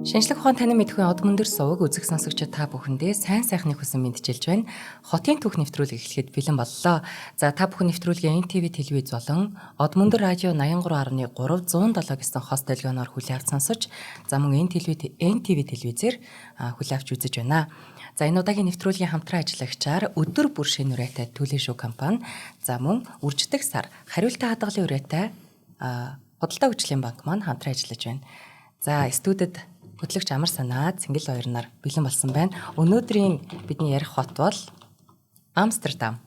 Шинжлэх ухаан танин мэдэхүйн од мөндөр суваг үзэх сонсогчид та бүхэндээ сайн сайхныг хүсэн мэндчилж байна. Хотын түүх нэвтрүүлэг эхлэхэд бэлэн боллоо. За та бүхэн нэвтрүүлгийн NTV телевиз болон Од мөндөр радио 83.3 107 гэсэн хос долгионоор хүлээн авч сонсож, за мөн NTV телевизээр хүлээн авч үзэж байна. За энэ удаагийн нэвтрүүлгийн хамтран ажиллагчаар өдөр бүр шинэ үрээтэй Түлэн шүү компани, за мөн үрждэг сар хариултаа хадгалын үрээтэй худалдаа хөгжлийн банк маань хамтран ажиллаж байна. За студид хөтлөгч Амар санаа Цэнгэл хоёрнаар бэлэн болсон байна. Өнөөдрийн бидний ярих хот бол Амстердам.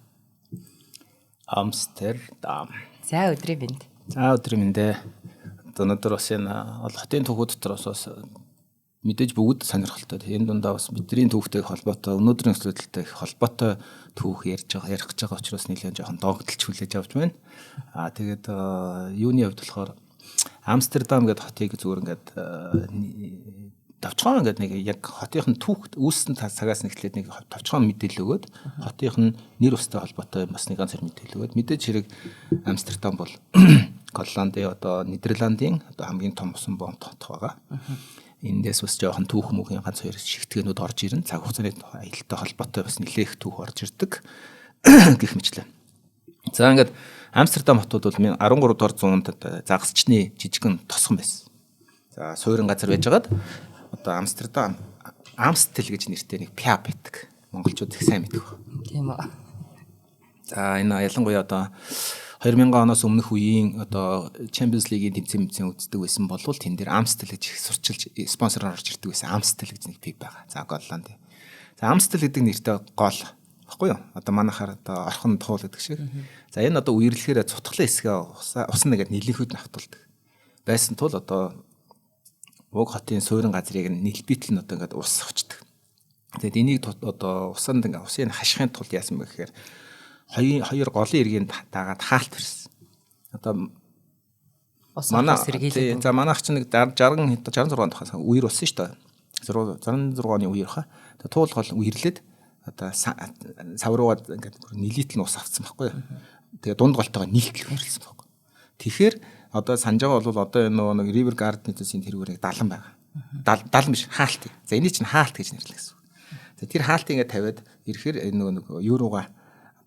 Амстердам. За өдрийн мэнд. За өдрийн мэнд. Одоо өнөөдөр бас энэ ол хотын түүхүүд дотор бас мэдээж бүгд сонирхолтой. Энэ дундаа бас бидний түүхтэй холбоотой, өнөөдрийн асуудалтай их холбоотой түүх ярьж байгаа, ярих гэж байгаа учраас нэлээд жоохон догдолж хүлээж авч байна. Аа тэгээд юуны хувьд болохоор Амстердам гэдэг хотыг зүгээр ингээд товчхон ингээд нэг яг хотынх нь түүх үүссэн цагаас нь эхлээд нэг товчхон мэдээлэл өгөөд хотынх нь нэр устай холбоотой бас нэг ганц мэдээлэл өгөөд мэдээж хэрэг Амстердам бол Голландын одоо Нидерландын одоо хамгийн том усан боомт хот байгаа. Эндээс бас жоохон түүх мөхийн ганц хоёр шигтгэнүүд орж ирнэ. Цаг хугацааны аялалтай холбоотой бас нэлээх түүх орж ирдэг гэх мэтлээ. За ингээд Амстердам хотууд бол 13 дугаар зуунд загасчны жижигэн тосгон байсан. За суурин газар байжгаад одоо Амстердам Амстел гэж нэртэй нэг пиа байдаг. Монголчууд их сайн мэдэх баг. Тийм үү. За энэ ялангуяа одоо 2000 оноос өмнөх үеийн одоо Champions League-ийн тэмцээн мэмцэн үздэг байсан болвол тэн дээр Амстел гэж их сурчилж спонсороор орж ирдэг байсан. Амстел гэж нэг пив байгаа. За Голланд. За Амстел гэдэг нэртэй гол баггүй юу? Одоо манайхаар одоо орхон туул гэдэг шиг. За энэ одоо үерлэхээр цутгалын хэсгээ ус нэгэд нэлэнхүйд нь автуулдаг. Байсан тул одоо уг хотын суурин газрыг нэлбитл нь одоо ингээд ус авчдаг. Тэгээд энийг одоо усанд ингээд усын хашихын тулд яасан бэ гэхээр хоёр голын эргийн дагаад хаалт барьсан. Одоо манай сэргийлээд. За манайх чинь нэг 60 66 тухай үер болсон шүү дээ. 66 оны үер хаа. Тэгээд туул гол үерлээд одоо сав руугаа ингээд нилитл нь ус авцсан байхгүй юу. Тэгээ дунд голтойгоо нийлтэл үерлсэн байхгүй. Тэгэхээр одоо санаж байгаа бол одоо энэ нөгөө нэг River Garden-ийн тэрүүгээр нэг далан байгаа. Далан биш хаалт. За энийг чинь хаалт гэж нэрлэх гэсэн. За тэр хаалтыг ингээд тавиад ирэхээр энэ нөгөө нэг юу руугаа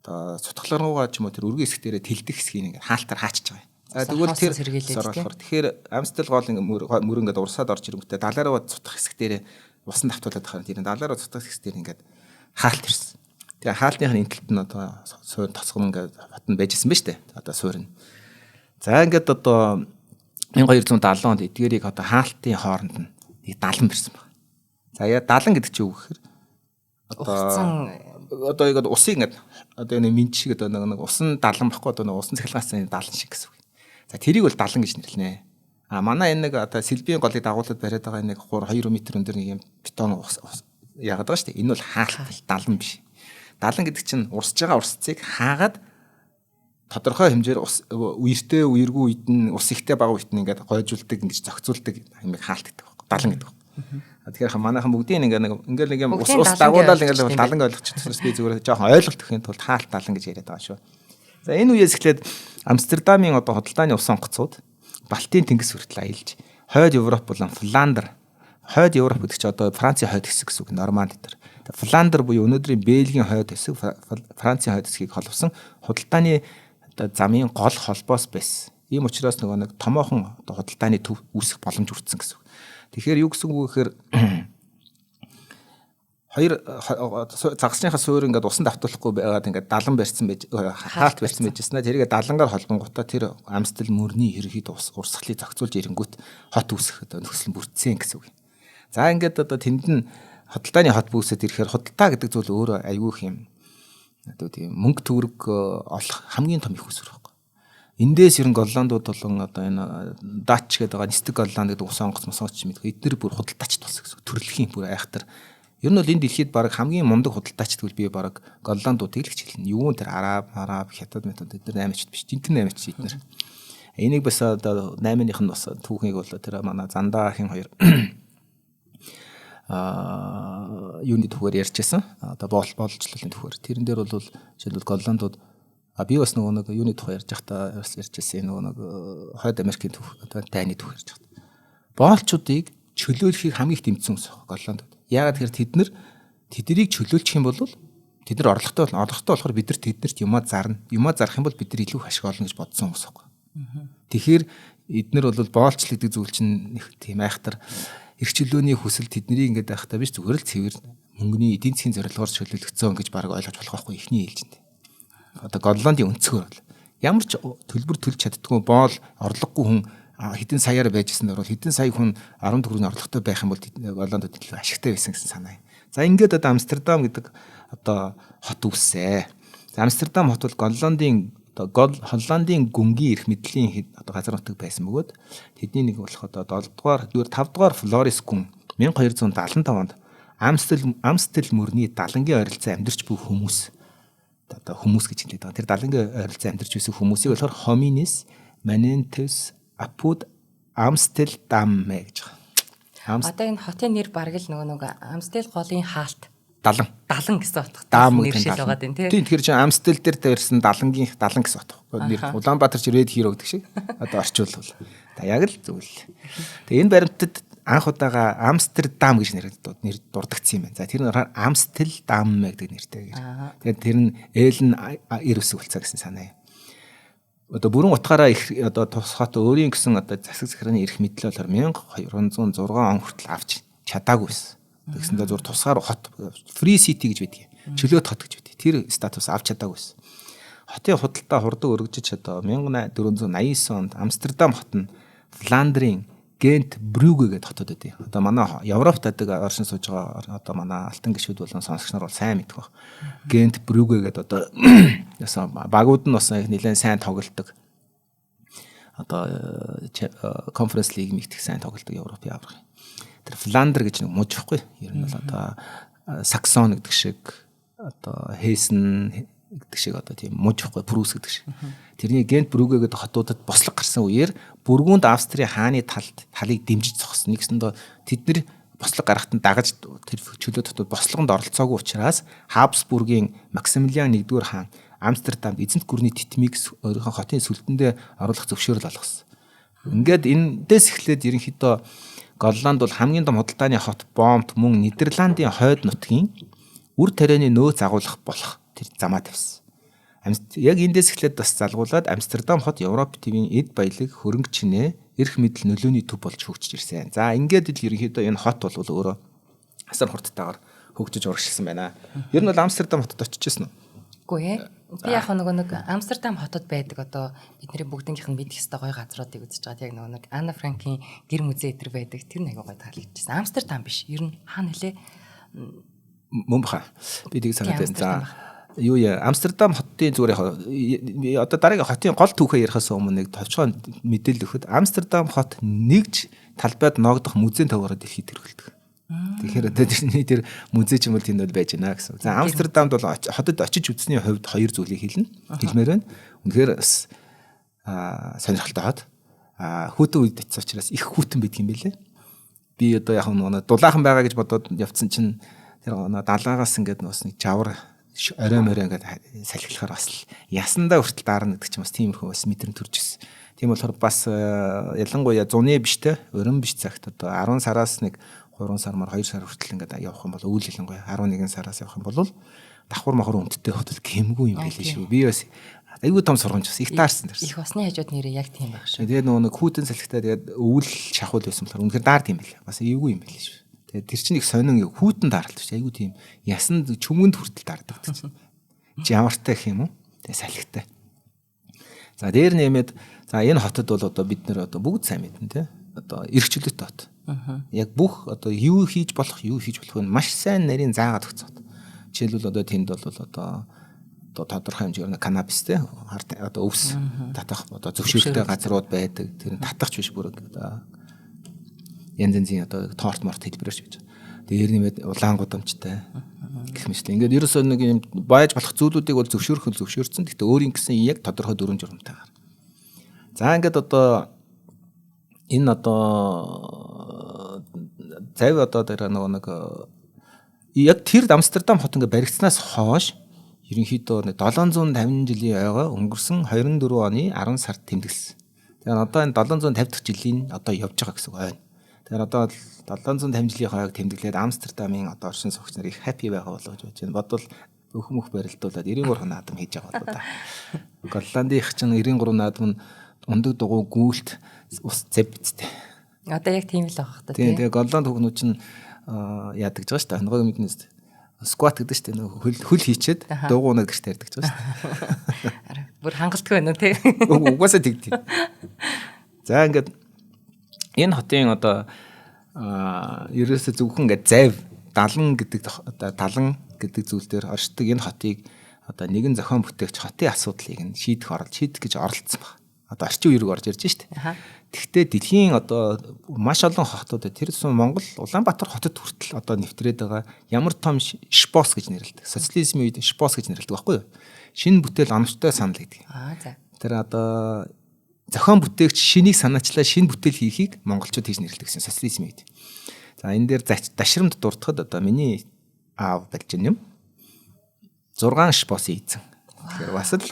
одоо цутгалан руугаа ч юм уу тэр өргөн хэсэг дээрээ тэлдэх хэсгийг ингээд хаалтаар хаачиж байгаа юм. За тэгвэл тэр болохоор тэгэхээр Амстел гол ингээд мөр ингээд урсаад орж ирэнгүүтээ далаа руу цутгах хэсэг дээрээ усан давтуулаад байгаа юм. Тэр далаа руу цутгах хэсэг дээр ингээд хаалт ирсэн. Тэгээ хаалтных нь энэ талд нь одоо суурь тосгон ингээд хот нь байжсэн ба штэ. Одоо суурь нь. За ингээд одоо 1270 онд эдгээрийг одоо хаалтын хооронд нь нэг далан барьсан байна. За яа далан гэдэг чинь юу гэхээр одоо ингээд усыг ингээд одоо нэг минт шиг одоо нэг усан далан баггүй одоо нэг усан цахилгаан далан шиг гэсэн үг. За тэрийг бол далан гэж нэрлэнэ. А манай энэ нэг одоо сэлбийн голыг дагуулад бариад байгаа нэг 3 2 м өндөр нэг юм бетон ус яагаад байгаа шүү дээ. Энэ бол хаалт далан биш. Далан гэдэг чинь урсж байгаа урсцыг хаагаад тодорхой хэмжээр ус үертэй үергүй үед нь ус ихтэй бага үед нь ингээд гойжуулдаг ингэж зохицуулдаг юмыг хаалт гэдэг байхгүй. Далан гэдэг байхгүй. Тэгэхээр манайхан бүгдийг ингээд нэг ингээд нэг юм ус дагуулаад ингээд далан ойлгочихсон би зүгээр жоохон ойлголт өгөхийн тулд хаалт далан гэж яриад байгаа шүү. За энэ үеэс эхлээд Амстердамын одоо худалдааны ус онгоцууд Балтийн тэнгис хүртэл аялж Хойд Европ болон Фландер. Хойд Европ гэдэг чинь одоо Францын хойд хэсэг гэсэн үг, Норманд дээр. Фландер буюу өнөөдрийн Бельгийн хойд хэсэг, Францын хойд хэсгийг холбосон худалдааны одоо замын гол холбоос байсан. Ийм учраас нөгөө нэг томоохон одоо худалдааны төв үүсэх боломж бүрдсэн гэсэн үг. Тэгэхээр юу гэсэн үг вэ гэхээр хоёр загасныхаа суур ингээд усан давтуулахгүй байгаад ингээд далан барьсан байж хаалт барьсан байжсэн. Тэрийг далангаар холбонгуудаа тэр Амстел мөрний ерөнхийдөө ус урсгалыг зохицуулж ирэнгүүт хот үүсэх одоо нөхцөл бүрдсэн гэсэн үг. За ингээд одоо тэнд нь худалдааны хот бүүсэд ирэхээр худалдаа гэдэг зүйл өөрөө айгүй их юм одоо тийм мөнгө төгрөг олох хамгийн том их усүр байхгүй. Эндээс ер нь Голландууд болон одоо энэ Дач гэдэг байгаа нисдэг Голланд гэдэг ус онгоц мосгоч мэдгүй эднэр бүр худалдаач болсон гэсэн үг. Төрөлхийн бүр айхтар. Ер нь бол энэ дэлхийд баг хамгийн мундаг худалдаач гэвэл би баг Голландуудыг л гэж хэлнэ. Юу н тэр Араб, Хятад метод эднэр 8 ч биш. Жинхэнэ 8 ч эднэр. Энийг бас одоо 8-ных нь бас түүхийг бол тэр манай Зандаа ахын хоёр юуны түүхээр ярьжсэн. Одоо боолчлолын түүхээр. Тэрэн дээр бол жишээлбэл Голландууд би бас нөгөө нэг юуны тухай ярьж байхдаа бас ярьж байсан нөгөө нэг Хойд Америкийн түүх одоо дайны түүх ярьж байхдаа. Боолчуудыг чөлөөлөхийг хамгийн их дэмжсэн хүмүүс байна Голландд. Яагаад тэгэхээр тэд нар тэднийг чөлөөлчих юм бол тэд нар орлоготой болно. Орлоготой болохоор бид нар тэднэрт юмаа зарна. Юмаа зарах юм бол бид нар илүү их ашиг олно гэж бодсон хүмүүс байхгүй. Тэгэхээр эднэр бол боолчлол гэдэг зүйл чинь нэг тийм айхтар эрх чөлөөний хүсэл тэднийг ингээд байхдаа биш зүгээр л цэвэр мөнгөний эдийн засгийн зорилгоор чөлөөлөгдсөн гэж баг ойлгож болох байхгүй эхний ээлжинд. Одоо Голландын өнцгөр бол ямар ч төлбөр төлж чаддгүй боол орлогогүй хүн хэдэн саяар байжсэн бол хэдэн сая хүн 10 төгрөгийн орлоготой байх юм бол Голландд илүү ашигтай байсан гэсэн санаа. За ингээд одоо Амстердам гэдэг одоо хот үүссэн. За Амстердам хот бол Голландын одоо Холландын гүнгийн эрх мэдлийн одоо газар нутаг байсан бөгөөд тэдний нэг болох одоо 7 дугаар 5 дугаар Флорис гүн 1275 онд Амстел мөрний далангийн ойролцоо амьдарч буй хүмүүс одоо хүмүүс гэж хэлээд байгаа. Тэр далангийн ойролцоо амьдарч байсан хүмүүсийг болохоор Homines Manentes Apud Amsteldamme гэж байгаа. Одоо энэ хотын нэр бараг л нөгөө Амстел голын хаалт Далан. Далан гэсэн утгатай нэршил байгаа даа тий. Тийм, тэгэхээр чинь Амстел дээр тавьсан далангийн далан гэсэн утга. Нэр Улаанбаатар чи Red Hero гэдэг шиг одоо орчуулвал. Та яг л зүйл. Тэгээ энэ баримтад анх удаага Амстердам гэж нэр дурдагдсан юм байна. За тэр нь Амстелдам гэдэг нэртэй гэж. Тэгээд тэр нь Л нь эр үсэг болцоо гэсэн санаа юм. Одоо бүрэн утгаараа их одоо тус хот өөрийн гэсэн одоо засаг захиргааны эрх мэдэл болохоор 1206 он хүртэл авч чадаагүй байсан. Тэгсэндээ зур тусгаар хот free city гэж байдаг. Чөлөөт хот гэж байдаг. Тэр статус авч чадаагүй байсан. Хотын худалдаа хурдан өргөжиж одоо 1489 онд Амстердам хот нь Фландрын Гент, Брюге гэдэг хотод байдаг. Одоо манай Европт байдаг оршин сууж байгаа одоо манай алтан гишүүд болон сонсогч нар бол сайн мэдэх байх. Гент, Брюге гэдэг одоо ясан багууд нь бас нэлээд сайн тоглолдог. Одоо конференц лиг мэгдэх сайн тоглолдог Европын аварга. Тэр Фландер гэж нэг муж ихгүй. Ер нь бол одоо Саксон гэдэг шиг одоо Хейсен гэдэг шиг одоо тийм муж ихгүй Прус гэдэг шиг. Тэрний Гент Брюге гэдэг хотуудад бослог гарсан үеэр Бүргүнд Австрийн хааны талыг дэмжиж зогссон. Нэгсэндээ тэд нэр бослог гаргахад нь дагаж тэр чөлөө хотууд бослогонд оролцоогүй учраас Хабсбургийн Максимилиан 1-р хаан Амстердамд эзэнт гүрний тэтмийг өөрийнхөө хотын сүлдэндээ оруулах зөвшөөрөл олгосон. Ингээд эндээс эхлээд ерөнхийдөө Голланд бол хамгийн том худалдааны хот Бомт мөн Нидерландын хойд нутгийн үр тарианы нөөц агуулах болох тэр замаа тавьсан. Яг эндээс эхлээд бас залгуулад Амстердам хот Европ тивийн эд баялаг, хөрөнгө чинээ, эрх мэдэл нөлөөний төв болж хөгжиж ирсэн. За ингээд л ерөнхийдөө энэ хот бол өөрөө асар хурдтайгаар хөгжиж урагшилсан байна. Ер нь бол Амстердам хотод очиж ирсэн үү? Үгүй ээ. Би яг нөгөө нэг Амстердам хотод байдаг одоо бидний бүгднгийнх нь мэдэх ёстой гоё газруудыг үзэж байгаа. Яг нөгөө нэг Анна Франкийн гэр музей эдэр байдаг. Тэр нэг гоё таалагдчихсан. Амстердам биш. Ер нь хаана нөлөө? Мөн баха. Би тийг санаад байна. За юу яа Амстердам хотын зүгээр яг одоо дараагийн хотын гол түүхээ ярихаас өмнө нэг товчхон мэдээлэл өгөхөд Амстердам хот нэгж талбайд ноогдох музейн таваараа дэлхийд тэргэлдэг. Тэгэхээр одоо тэрний тэр музей ч юм бол тэнд бол байж байна гэсэн. За Амстердамд бол хотод очиж үзсний хувьд хоёр зүйлийг хэлнэ. Хэлмээр байна. Үнэхээр бас сонирхолтой хот. Хүүтэн үед очив учраас их хүүтэн байдаг юм билээ. Би одоо яг нэг дулаахан байгаа гэж бодоод явцсан чинь тэр далаагаас ингээд бас нэг жавар орой морой ингээд салхилахаар бас л ясандаа хүртэл даарна гэдэг чинь бас тиймэрхүү бас мэдрэмж төрж ирсэн. Тийм болохоор бас ялангуяа зуны биш те өрөн биш цагт одоо 10 сараас нэг 3 сар мар 2 сар хүртэл ингээд явах юм бол өвөл ялангуяа 11 сараас явах юм бол давхар махар өмдтэй хотод гэмгүй юм билээ шүү. Би бас айгүй том сургамж бас их таарсан дэрсэн. Их усны хажууд нэрээ яг тийм байх шүү. Тэгээд нөгөө нэг хүүтэн салхитай тэгээд өвөл шахуул байсан болохоор үнэхээр даар тийм билээ. Бас эвгүй юм билээ шүү. Тэгээд тэр чинь их сонин хүүтэн даралт биш айгүй тийм ясан чүмэнд хүртэл дардаг чинь. Чи ямартай гэх юм уу? Тэгээд салхитай. За дээр нэмээд за энэ хотод бол одоо бид нэр одоо бүгд сайн мэднэ те. Одоо эрх чөлөөтэй хот. Яг бүх одоо юу хийж болох, юу хийж болох нь маш сайн нарийн заагаад өгсөн хот. Жишээлбэл одоо тэнд бол одоо тодорхой хэмжээгээр каннабис те одоо өвс татах одоо зөвшөөрөлтэй газрууд байдаг. Тэр нь татахч биш бүр одоо янз янзын одоо торт морт хэлбэрээр ч байж байгаа. Дээр нэмээд улаан гудамжтай гэх мэт. Ингээд ерөөсөө нэг юм байж болох зүйлүүдийг бол зөвшөөрөх нь зөвшөөрсөн. Гэхдээ өөрийн гэсэн яг тодорхой дүрэм журамтайгаар. За ингээд одоо энэ одоо зав одоо тэр нөгөө нэг яг тэр Амстердам хот ингээд баригдсанаас хойш ерөнхийдөө 750 жилийн ойгоо өнгөрсөн 24 оны 10 сард тэмдэглэсэн. Тэгэхээр одоо энэ 750 дахь жилийн одоо явж байгаа гэсэн үг байна. Тэгэхээр одоо 750 жилийн хойг тэмдэглээд Амстердамын одоо оршин суугч нар их happy байгаа болов гэж бодож байна. Бодвол бүх мөх барилдуулаад 93 наадам хийж байгаа болоо да. Голландынх чинь 93 наадам нь ундаг дугуй гүйлт ус зэв бицтэй. Одоо яг тийм л байх та тийм. Тэгээ Голланд хүүхнүүд чинь яадаг ч байгаа шүү дээ. Ногоог мэднэс скват гэдэг шүү дээ. Нөгөө хөл хийчээд дугуй унаад гэрт тарьдаг ч байгаа шүү дээ. Бүр хангалтгүй байна уу тий. Угаасаа тэгдэг. За ингээд энэ хотын одоо ерөөсөө зөвхөн ингээд зайв далан гэдэг одоо далан гэдэг зүйл дээр оршдог энэ хотыг одоо нэгэн зохион бүтээгч хотын асуудлыг нь шийдэх шийдэх гэж оролцсон баг. Одоо орчин үеийг орж ирж штэ. Тэгвэл дэлхийн одоо маш олон хотууд тэр тусам Монгол Улаанбаатар хотод хүртэл одоо нэвтрээд байгаа ямар том шпос гэж нэрлэдэг. Социализмын үед шпос гэж нэрлэдэг байхгүй юу? Шинэ бүтээл оновчтой санал гэдэг. Аа за. Тэр одоо зохион бүтээгч шинийг санаачлаа шинэ бүтээл хийхийг монголчууд хийж нэрлэдэг гэсэн социализмын үед. За энэ дээр дашрамд дуртахад одоо миний аав болж юм. 6 шпосын эзэн. Тэгэхээр бас л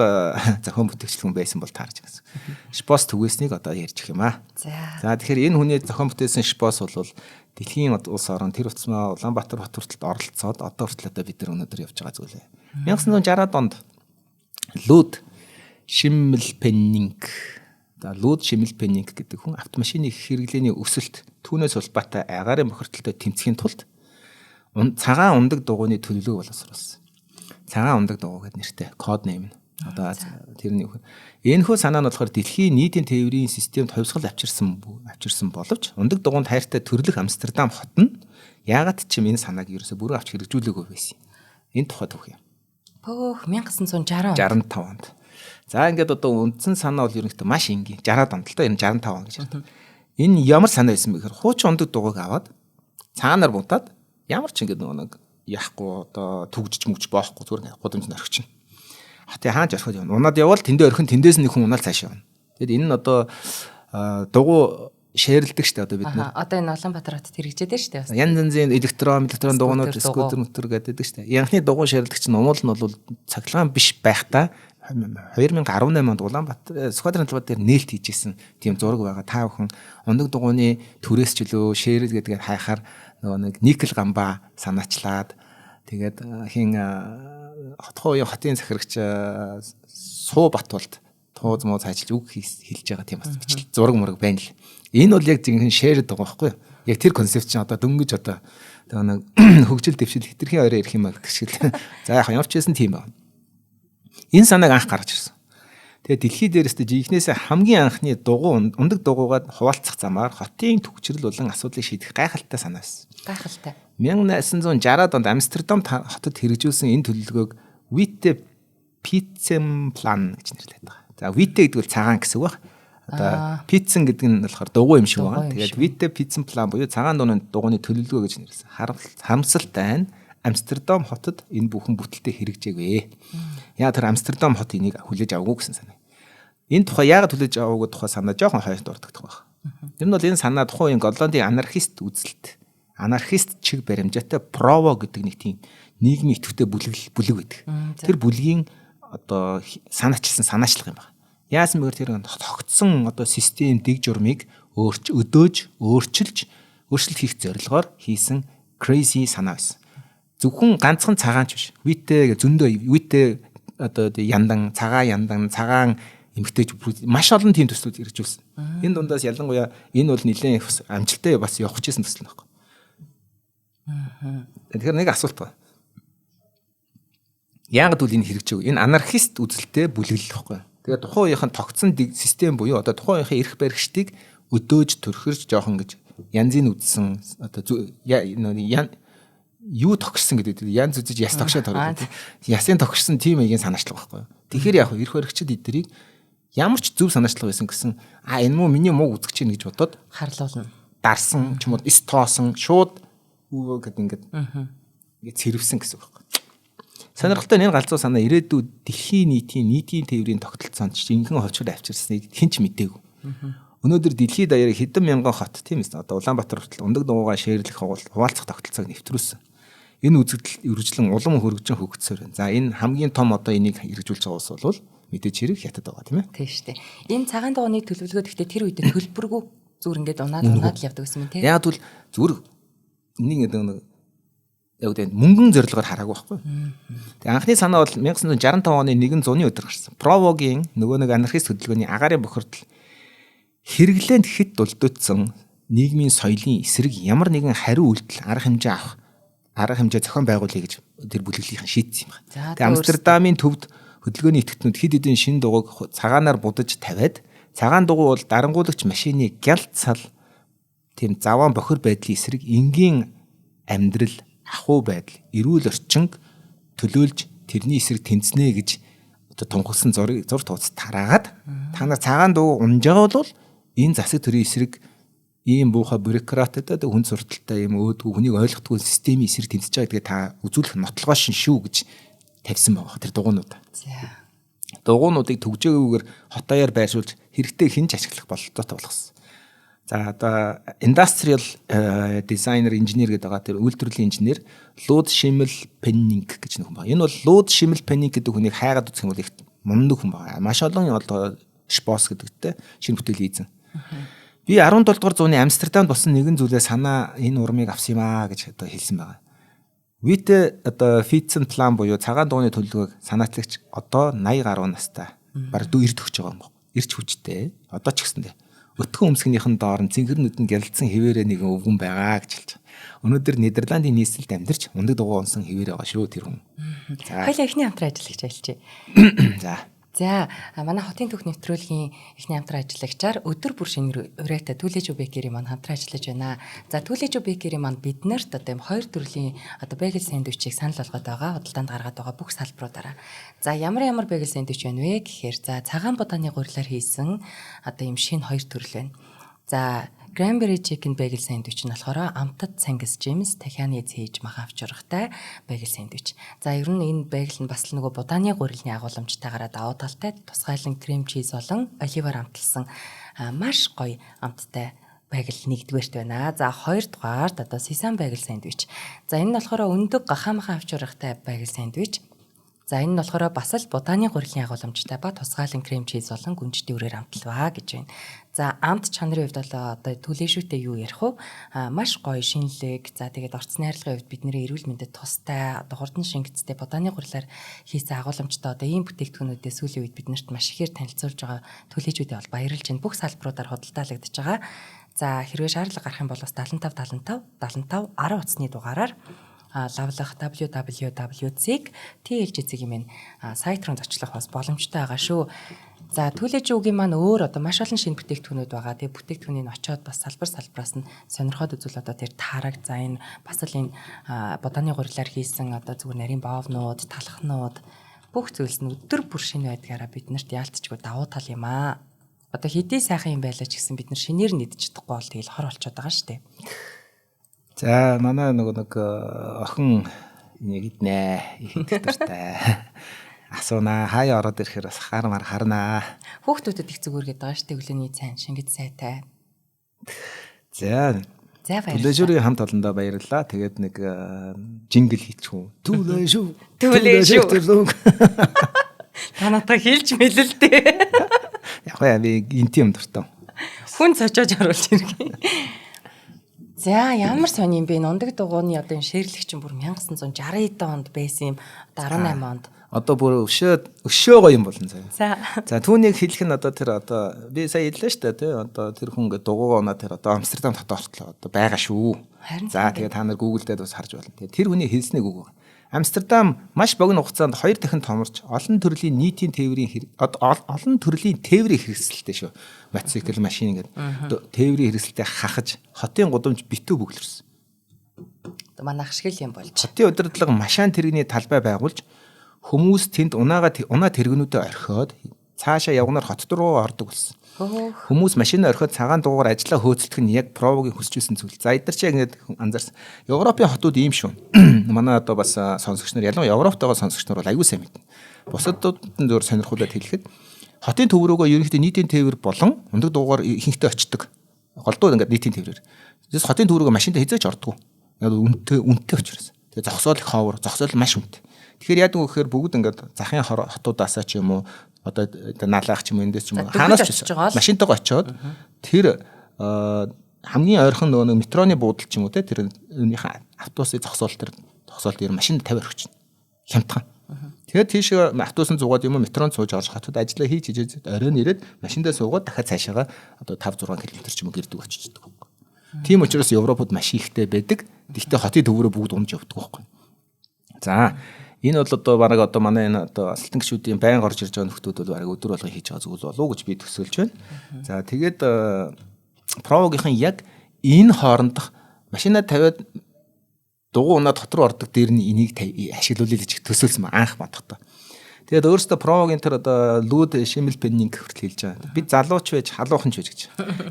зохион бүтээгч хүн байсан бол таарч гэсэн. Шпос түгээснийг одоо ярьж өгөх юм аа. За тэгэхээр энэ хүний зохион бүтээсэн шпос бол дэлхийн улс орон тэр утасмаа Улаанбаатар хот хүртэл оролцоод одоо хүртэл одоо бид нар өнөөдөр явж байгаа зүйл. 1960-ад онд Луд Шиммелпеннинг. За Луд Шиммелпеннинг гэдэг хүн автомашины хэрэглээний өсөлт түүнээс улбаатай агаарын бохирдолтой тэмцэхийн тулд цагаан ундаг дугуйны төлөвлөгөө боловсруулсан. Цагаан ундаг дугуй гэдэг нэртэй код нейм нь. Одоо тэрний энэхүү санаа нь болохоор дэлхийн нийтийн тээврийн системд хувьсгал авчирсан боловч ундаг дугуйнд хайртай төрлөх Амстердам хот нь яагаад ч юм энэ санааг ерөөсө бүрэн авч хэрэгжүүлээгүй байсан юм. Энэ тухай түүх юм. Пөөх 1960 65 онд. За ингээд одоо үндсэн санаа бол ерөнхийдөө маш энгийн 60-аад онд л доо энэ 65 он гэж ярьдаг. Энэ ямар санаа байсан бэ гэхээр хуучин ундаг дугуйг аваад цаанаар будаад ямар ч ингээд нөгөө нэг яахгүй одоо түгжиж мүгж боохгүй зүгээр ингээд гудамжинд орхичихно. Хотын хаач орхиод явна. Унаад явбал тэндээ орхин тэндээс нэг хүн унаал цаашаа явна. Тэгэд энэ нь одоо дугуй шеэрлдэг штэ одоо бид нар. Одоо энэ Улаанбаатар хотод хэрэгжээд байна штэ бас. Янз янзын электрон дугуйнууд скутер мөтөр гэдэг штэ. Янхны дугуй шеэрлдэг чинь умуул нь бол цахилгаан биш байхдаа 2018 онд Улаанбаатар Сүхбаатарын талбай дээр нээлт хийжсэн тийм зураг байгаа. Та бүхэн ундаг дугуйны түрээс ч үлөө шээрэл гэдгээр хайхаар нөгөө нэг никел гамбаа санаачлаад тэгээд хин хотхон уян хотын захирагч Суу Батулд тууз муу цаажилж үг хэлж байгаа тийм бас бичлэг зураг мураг байна л. Энэ бол яг жинхэнэ шеэрэд байгаа байхгүй юу? Яг тэр концепт чинь одоо дөнгөж одоо тэгээ нэг хөгжил дэвшил хитрхийн орой ирэх юм а гэдэг шиг л. За яг ямар ч байсан тийм байна. Энэ санааг анх гаргаж ирсэн. Тэгээ дэлхий дээрээс жинхнээсээ хамгийн анхны дугуй ундаг дугуйгаа хуваалцах замаар хотын түгжрэл болон асуудлыг шийдэх гайхалтай санаа байсан. Гайхалтай. 1960-ад онд Амстердам хотод хэрэгжүүлсэн энэ төлөвлөгөөг Witte Pitsenplan гэж нэрлэдэг байгаа. За Witte гэдэг бол цагаан гэсэн үг баг. Одоо Pitsen гэдэг нь болохоор дугуй юм шиг байгаа. Тэгээд Witte Pitsenplan буюу цагаан дугуйны төлөвлөгөө гэж нэрлэсэн. Харамсалтай нь Амстердам хотод энэ бүхэн бүтэлтэй хэрэгжээгүй. Яа тэр Амстердам хот энийг хүлээж аваагүй гэсэн санаа. Энэ тухай яагаад хүлээж аваагүй тухай санаа жоохон хойш дурддах байх. Тэр нь бол энэ санаа тухайн үеийн Голландын анархист үзэлт, анархист чиг баримжаатай Прово гэдэг нэг тийм нийгмийн идэвхтэй бүлэг байдаг. Тэр бүлгийн одоо санаачилсан санаачлах юм байна. Яасан бэ гэхээр тэр тогтсон одоо систем дэг журмыг өдөөж, өөрчилж, өөрчлөлт хийх зорилгоор хийсэн crazy санаа байсан. Зөвхөн ганцхан цагаан ч биш. Витэ зөндөө витэ одоо яндан, цагаан яндан, цагаан эмгтээч маш олон тийм төслүүд хэрэгжүүлсэн. Энэ дундаас ялангуяа энэ бол нэлээд амжилттай бас явах гэжсэн төсөл байхгүй. Тэгэхээр нэг асуулт байна. Яагаад үл энэ хэрэгжээгүй? Энэ анархист үзэлтэй бүлэглэл байхгүй. Тэгээд тухайн үеийнхэн тогтсон систем буюу одоо тухайн үеийнхэн эрх баригчдыг өдөөж төрхөрж жоохон гэж янзын үзсэн одоо юу тогшсон гэдэг янз үзэж яс тогшоод ороод ясын тогшсон тийм маягийн санаачлага байхгүй. Тэгэхээр яг эрх баригчид эднэрийг ямар ч зөв санаачлага байсан гэсэн а энэ муу миний муу үзэж чинь гэж бодоод харлуулна. Дарсан ч юм уу эс тоосон шууд өвөө гэдэг ингээд ингээд цэрвсэн гэсэн үг байхгүй. Сонирхолтой энэ галзуу санаа ирээдүйд дэлхийн нийтийн тээврийн тогтолцоонд жинхэнэ ховчрол авчирсныг хэн ч мдээгүй. Өнөөдөр дэлхийд даяар хэдэн мянган хот тийм ээ одоо Улаанбаатар хүртэл ундаг дугуйгаа шеэрлэх хуваалцах тогтолцоог нэвтрүүлсэн. Энэ үзэгдэл үргэлжлэн улам хөргөжин хөгжсөөр байна. За энэ хамгийн том одоо энийг хэрэгжүүлж байгаа улс бол мэдээж хэрэг Хятад байгаа тийм ээ. Тийм шүү дээ. Энэ цагаан дугуйны төлөвлөгөө гэхдээ тэр үедээ төлбөргүй. Зүгээр ингээд унаад унаад л явдаг гэсэн юм тий. Яг бол зүгээр нэг нэг яг үгүй мөнгөн зорилгоор хараагүй байхгүй. Тэгээ анхны санаа бол 1965 оны 100-ны өдөр гарсан. Провогийн нөгөө нэг анархист хөдөлгөөний агаарын бохирдол хэрэглээнд хэд дулдуутсан нийгмийн соёлын эсрэг ямар нэгэн хариу үйлдэл арга хэмжээ авах арга хэмжээ зохион байгуулъя гэж тэр бүлэглэлийнхэн шийдсэн юм байна. Тэгээ Амстердамын төвд хөдөлгөөний итгэтнүүд хэд хэдэн шин дугуйг цагаанаар будаж тавиад цагаан дугуй бол дарангуулагч машины гялт сал тийм заваан бохир байдлын эсрэг энгийн амьдрал ахуй байдал, эрүүл орчинг төлөөлж тэрний эсрэг тэмцнэ гэж одоо тунхагласан зургийг зур тууц тараагаад та нар цагаан дуу унж байгаа бол энэ засаг төрийн эсрэг ийм буухай бюрократтай хүн сурталтай ийм өөдгүү хүнийг ойлгохгүй системийн эсрэг тэмцэж байгаа гэдгээ та үзүүлэх нотлогоо шин шүү гэж тавьсан байгаа тэр дугуйнууд. За. Дугуйнуудыг төгжөөгүйгээр хотоёор байршуулж хэрэгтэй хинж ашиглах бололцоотой болгосон. За одоо industrial designer engineer гэдэг байгаа тэр үйлдвэрлэлийн инженер Лууд Шимэл Пеннинг гэж нэг хүн байна. Энэ бол Лууд Шимэл Пеннинг гэдэг хүнийг хайгаад үзэх юм бол их мундаг хүн байна. Маш олон одоо Шпос гэдэгтэй шинэ бүтээл хийзэн. Би 17 дугаар зууны Амстердамд болсон нэгэн зүйлээ санаа энэ урмыг авсан юм аа гэж одоо хэлсэн байгаа. Вите одоо Фитцен план буюу цагаан дууны төлөвлөгөөг санаатлагч одоо 80 гаруй настай. Бараг 90 төгсөж байгаа юм байна. Ирч хүчтэй. Одоо ч гэсэндээ өтгөн өмсгөнийхэн доор нь цэнгэр нүдэнд гялалцсан хэвээрээ нэгэн өвгөн байгаа гэж хэлж байгаа. Өнөөдөр Нидерландын нийслэлд амьдарч ундаг дугуй унсан хэвээр байгаа шүү тэр хүн. За. Хоёлаа эхний хамтран ажиллагч ажиллажээ. За. За, манай хотын түүх нэвтрүүлгийн эхний хамтран ажиллагчаар өдөр бүр шинэ урайтай Түлээжүү бэкери маань хамтран ажиллаж байна. За, Түлээжүү бэкери маань биднэрт одоо юм хоёр төрлийн одоо бэгэл сэндвичийг санал болгоод байгаа, худалдаанд гаргаад байгаа бүх салбаруудаараа. За, ямар ямар бэгэл сэндвич байна вэ гэхээр за цагаан будааны гурилаар хийсэн одоо юм шинэ хоёр төрөл байна. За, Cranberry chicken bagel sandwich нь болохоор амтад цангис жимс, тахианы цээж махан авчиргатай bagel sandwich. За ер нь энэ bagel нь бас л нөгөө будааны гурилны агуулмжтайгаараа давуу талтай тусгайлан крем чиз болон оливаар амталсан маш гоё амттай bagel нэгдүгээрт байна. За хоёрдугаарт одоо sesame bagel sandwich. За энэ нь болохоор өндөг гахаа махан авчиргатай bagel sandwich. За энэ нь болохоор бас л будааны гурилын агуулмжтай ба тусгаалan крем чиз болон гүнжний үрээр амтлаваа гэж байна. За амт чанарын хувьд бол одоо түлээшүүтэй юу ярих вэ? Маш гоё шинэлэг. За тэгээд орц найрлагын хувьд бидний эрүүл мэндэд тустай одоо хурдан шингэцтэй будааны гурилаар хийсэн агуулмжтай одоо ийм бүтээгдэхүүнүүдээ сүүлийн үед биднэрт маш ихээр танилцуулж байгаа түлээшүүдээ бол баярлж байна. Бүх салбаруудаар худалдаалагдаж байгаа. За хэрвээ шаардлага гарах юм бол бас 75 75 75 10 утасны дугаараар лавлах www.tlg юм сайт руу зочлох бас боломжтой байгаа шүү. За түлээж үгийн маань өөр одоо маш олон шинэ бүтээгдэхүүнүүд байгаа. Тэгээ бүтээгдэхүүнийг очиод бас салбар салбараас нь сонирхоод үзвэл одоо тэр тараг за энэ бас л энэ будааны гурилаар хийсэн одоо зүгээр нарийн боовнууд, талхнууд бүх зүйлс нь өдөр бүр шинэ байдгаараа биднэрт яалтчгүй давуу тал юм аа. Одоо хэдий сайхан юм байлаа ч гэсэн бид нар шинээр нь идэж чадахгүй бол тэгэл хор болчиход байгаа шүү дээ. За манай нөгөө нэг охин энийг иднэ. Их идэх дуртай. Асуунаа хаяа ороод ирэхээр бас хармаар харнаа. Хүүхдүүдэд их зүгээр гэдэг байгаа шүү дээ. Өглөөний цайн шингэц сайтай. За. За баярлалаа. Түлээшүүрийн хамт олондоо баярлалаа. Тэгээд нэг жингл хийчих үү. Түлээшүү. Түлээшүү. Та надад хэлж мэлэл дээ. Яг яа би интим дуртай. Хүн цочоож оруулж ирэх. За ямар сони юм бэ? Ундаг дугууны одоо энэ шээрлэг чинь бүр 1960 онд байсан юм. Одоо 18 онд. Одоо бүр өшөө гоё юм болно заяа. За түүнийг хэлэх нь одоо тэр одоо би сая хэллээ шүү дээ тий. Одоо тэр хүн ингээ дугуугаа унаа тэр одоо Амстердам дотоо ортлоо одоо байгаа шүү. За тэгээ та нар Google дээр бас харж болно. Тэгээ тэр хүний хэлснийг үг. Амстердам маш богино хугацаанд 2 дахин томорч олон төрлийн нийтийн тээврийн олон төрлийн тээврийн хэрэгсэлтэй шүү. Мотоцикл, машин ингээд тээврийн хэрэгсэлтэй хахаж хотын гудамж битүү бөглөрсөн. Манайх шиг л юм болж. Хотын удирдлага машин тэрэгний талбай байгуулж хүмүүс тэнд унаа тэрэгнүүдээ орхиод цаашаа явганаар хот руу ордог болсон. Хүмүүс машин орхиод цагаан дугуугаар ажиллаа хөөцөлдөх нь яг Провогийн хүсэж байсан зүйл. За эдгээр чи яг ингээд анзаарсан. Европын хотууд ийм шүү. Манай одоо бас сонсогч нар ялангуяа Европт байгаа сонсогч нар бол аягүй сайн мэднэ. Бусадууд нь зөвөр сонирхуулаад хэлэхэд хотын төв рүүгөө ерөнхийдөө нийтийн тээвэр болон ундаг дугуугаар ихэнхдээ очдог. Голдуу ингээд нийтийн тээврээр. Тэгээс хотын төв рүүгөө машинтай хизээч ордоггүй. Яг үнэтэй учраас. Тэгээ зогсоол их ховор, зогсоол маш үнэтэй. Тэгэхээр яадаг вэ гэхээр бүгд ингээд захын хотуудаасаа ч юм уу одоо налаах ч юм уу эндээс ч юм уу хаанаас ч машинтайгаа очиод тэр хамгийн ойрхон нөгөө нэг метроны буудал ч юм уу те тэр үүнийхээ автобусын зогсоол тэр зогсоол дээр машинд 50 орхино. Хямдхан. Тэгээд тийшээ автобусын зугаад юм уу метронд сууж орж хотод ажиллаа хийж хийж оройн ирээд машиндаа суугаад дахиад цаашаага одоо 5 6 км ч юм уу гэрдэг очиждаг байхгүй. Тийм учраас Европод машин ихтэй байдаг. Гэхдээ хотын төвөрөө бүгд унж явдаг байхгүй. За энэ бол одоо бараг одоо манай энэ одоо алтан гишүүдийн байн орж ирж байгаа нөхдүүд бол бараг өдөр болгон хийж байгаа зүйл болов уу гэж би төсөөлж байна. За тэгээд Провогийнхан яг энэ хоорондох машина тавиад дугуй унаад хот руу ордог дээр нь энийг ашиглуулъя гэж төсөөлсөн ба анх бодохдоо. Тэгээд өөрөөсөө Провогийн тэр одоо Лүд Шимэлпеннинг хүртэл хэлж байгаа. Бид залууч байж халуухан ч байж гэж.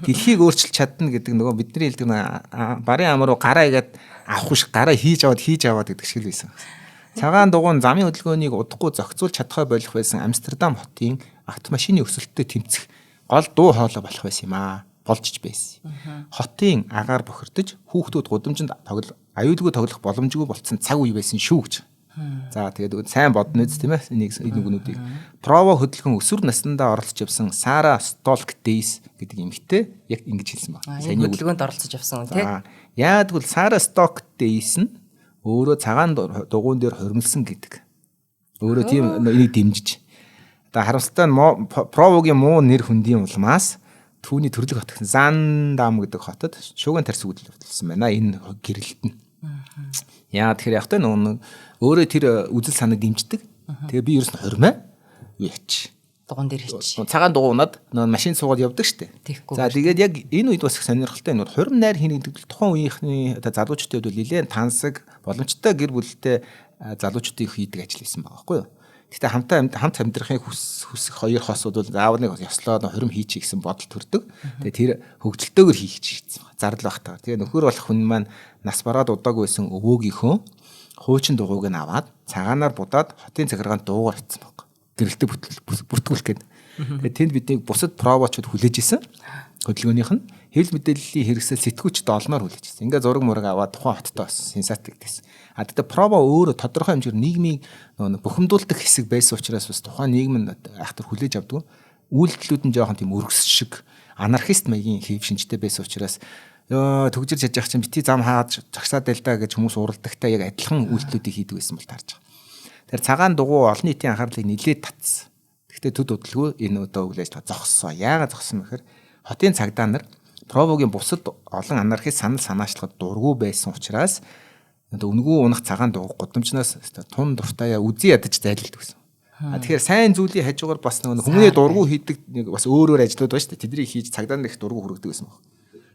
Дэлхийг өөрчилж чадна гэдэг нөгөө бидний хэлдэг барын ам руу гараа игээд авах биш гараа хийж аваад гэдэг шиг л байсан. Цагаан дугуй нь замын хөдөлгөөнийг удахгүй зохицуулж чадхаа болох байсан Амстердам хотын автомашины өсөлттэй тэмцэх гол дуу хоолой болох байсан юм аа. Болж ч байсан. Хотын агаар бохирдож хүүхдүүд гудамжинд аюулгүй тоглох боломжгүй болцсон цаг үе байсан шүү гэж. За тэгээд сайн бодно үз тийм ээ энийг энэ үгнүүдийг. Прово хөдөлгөөн өсвөр насндаа оролцож явсан Сара Столк Дейс гэдэг эмэгтэй яг ингэж хэлсэн байна. Сайн хөдөлгөөнд оролцож явсан хүн тийм. Яагад гэвэл Сара Столк Дейс нь өөрөө цагаан дугуйн дээр хормилсан гэдэг. Өөрөө тийм энийг дэмжиж. Одоо харамсалтай нь Провогийн муу нэр хүндийн улмаас түүний төрлөх хот гэсэн Зандам гэдэг хотод шуугиан тарьс үйлдэл явуулсан байна. Энэ гэрэлт нь. Яа тэгэхээр яг та нөгөө өөрөө тэр үзэл санааг дэмждэг. Тэгээ би ерөөс нь хормой юу яач. Дугуйн дээр хийч. Цагаан дугуй унаад нөгөө машин суугаад явдаг штэ. За тэгээд яг энэ үед бас их сонирхолтой энэ хурим найр хийнэ гэдэг тухайн үеийнхний одоо залуучуудын хувьд бол нэлээд тансаг боломжтой гэр бүлтэй залуучуудын хийдэг ажил байсан байгаа байхгүй юу? Гэхдээ хамт амьдрахыг хүсэх хоёр хосууд бол заавал нэг ёслоо хурим хийчих гэсэн бодол төрдөг. Тэгээ тэр хөгжилтөөр хийх шийдсэн байна. Зардал багтаа. Тэгээ нөхөр болох хүн маань нас бараад удаагүй байсан өвөөгийнхөө хуучин дугуйг нь аваад цагаанаар будаад хотын захиргаанд дуугаар ицсэн баг. Гэрэлтэй бүртгүүлэх гээд. Тэгээ тэнд биднийг бусад провочууд хүлээж исэн. Хөдөлгөөнийх нь хэвлэл мэдээллийн хэрэгсэл сэтгүүчд олноор хүлээж исэн. Ингээ зураг мураг аваад тухайн хоттой бас сенсац гэдэгсэн. А тэгтээ прово өөрөө тодорхой хэмжээгээр нийгмийг бухимдуулдаг хэсэг байсан учраас бас тухайн нийгэм нь айхтар хүлээж авдаггүй. Үйлдэлүүд нь жоохон тийм өргөс шиг анархист маягийн хэв шинжтэй байсан учраас ёо төгжир чаж явах чинь бити зам хаад загсаад байл та гэж хүмүүс уралдагтай яг адилхан үйлдэлүүдийг хийдэг байсан бол таарч байгаа. Тэр цагаан дугуй олон нийтийн анхаарлыг нэлээд татсан. Гэхдээ төд удалгүй энэ удаа үйл ажиллагаа зогссон. Яагаад зогссон бэхээр хотын цагдаа нар Провогийн бусад олон анархист санал санаачлахад дургүй байсан учраас одоо үнэгүй унах цагаан дугуй гудамжнаас тун дуртаяа үзий ядаж зайлддаг гэсэн. А тэгэхээр сайн зүйлийн хажуугаар бас нөгөө хүмүүний дургүй хийдэг нэг бас өөр өөр ажлууд байна шүү дээ. Тэднийг хийж цагдаа нар их дургүй хүргэдэг байсан баг.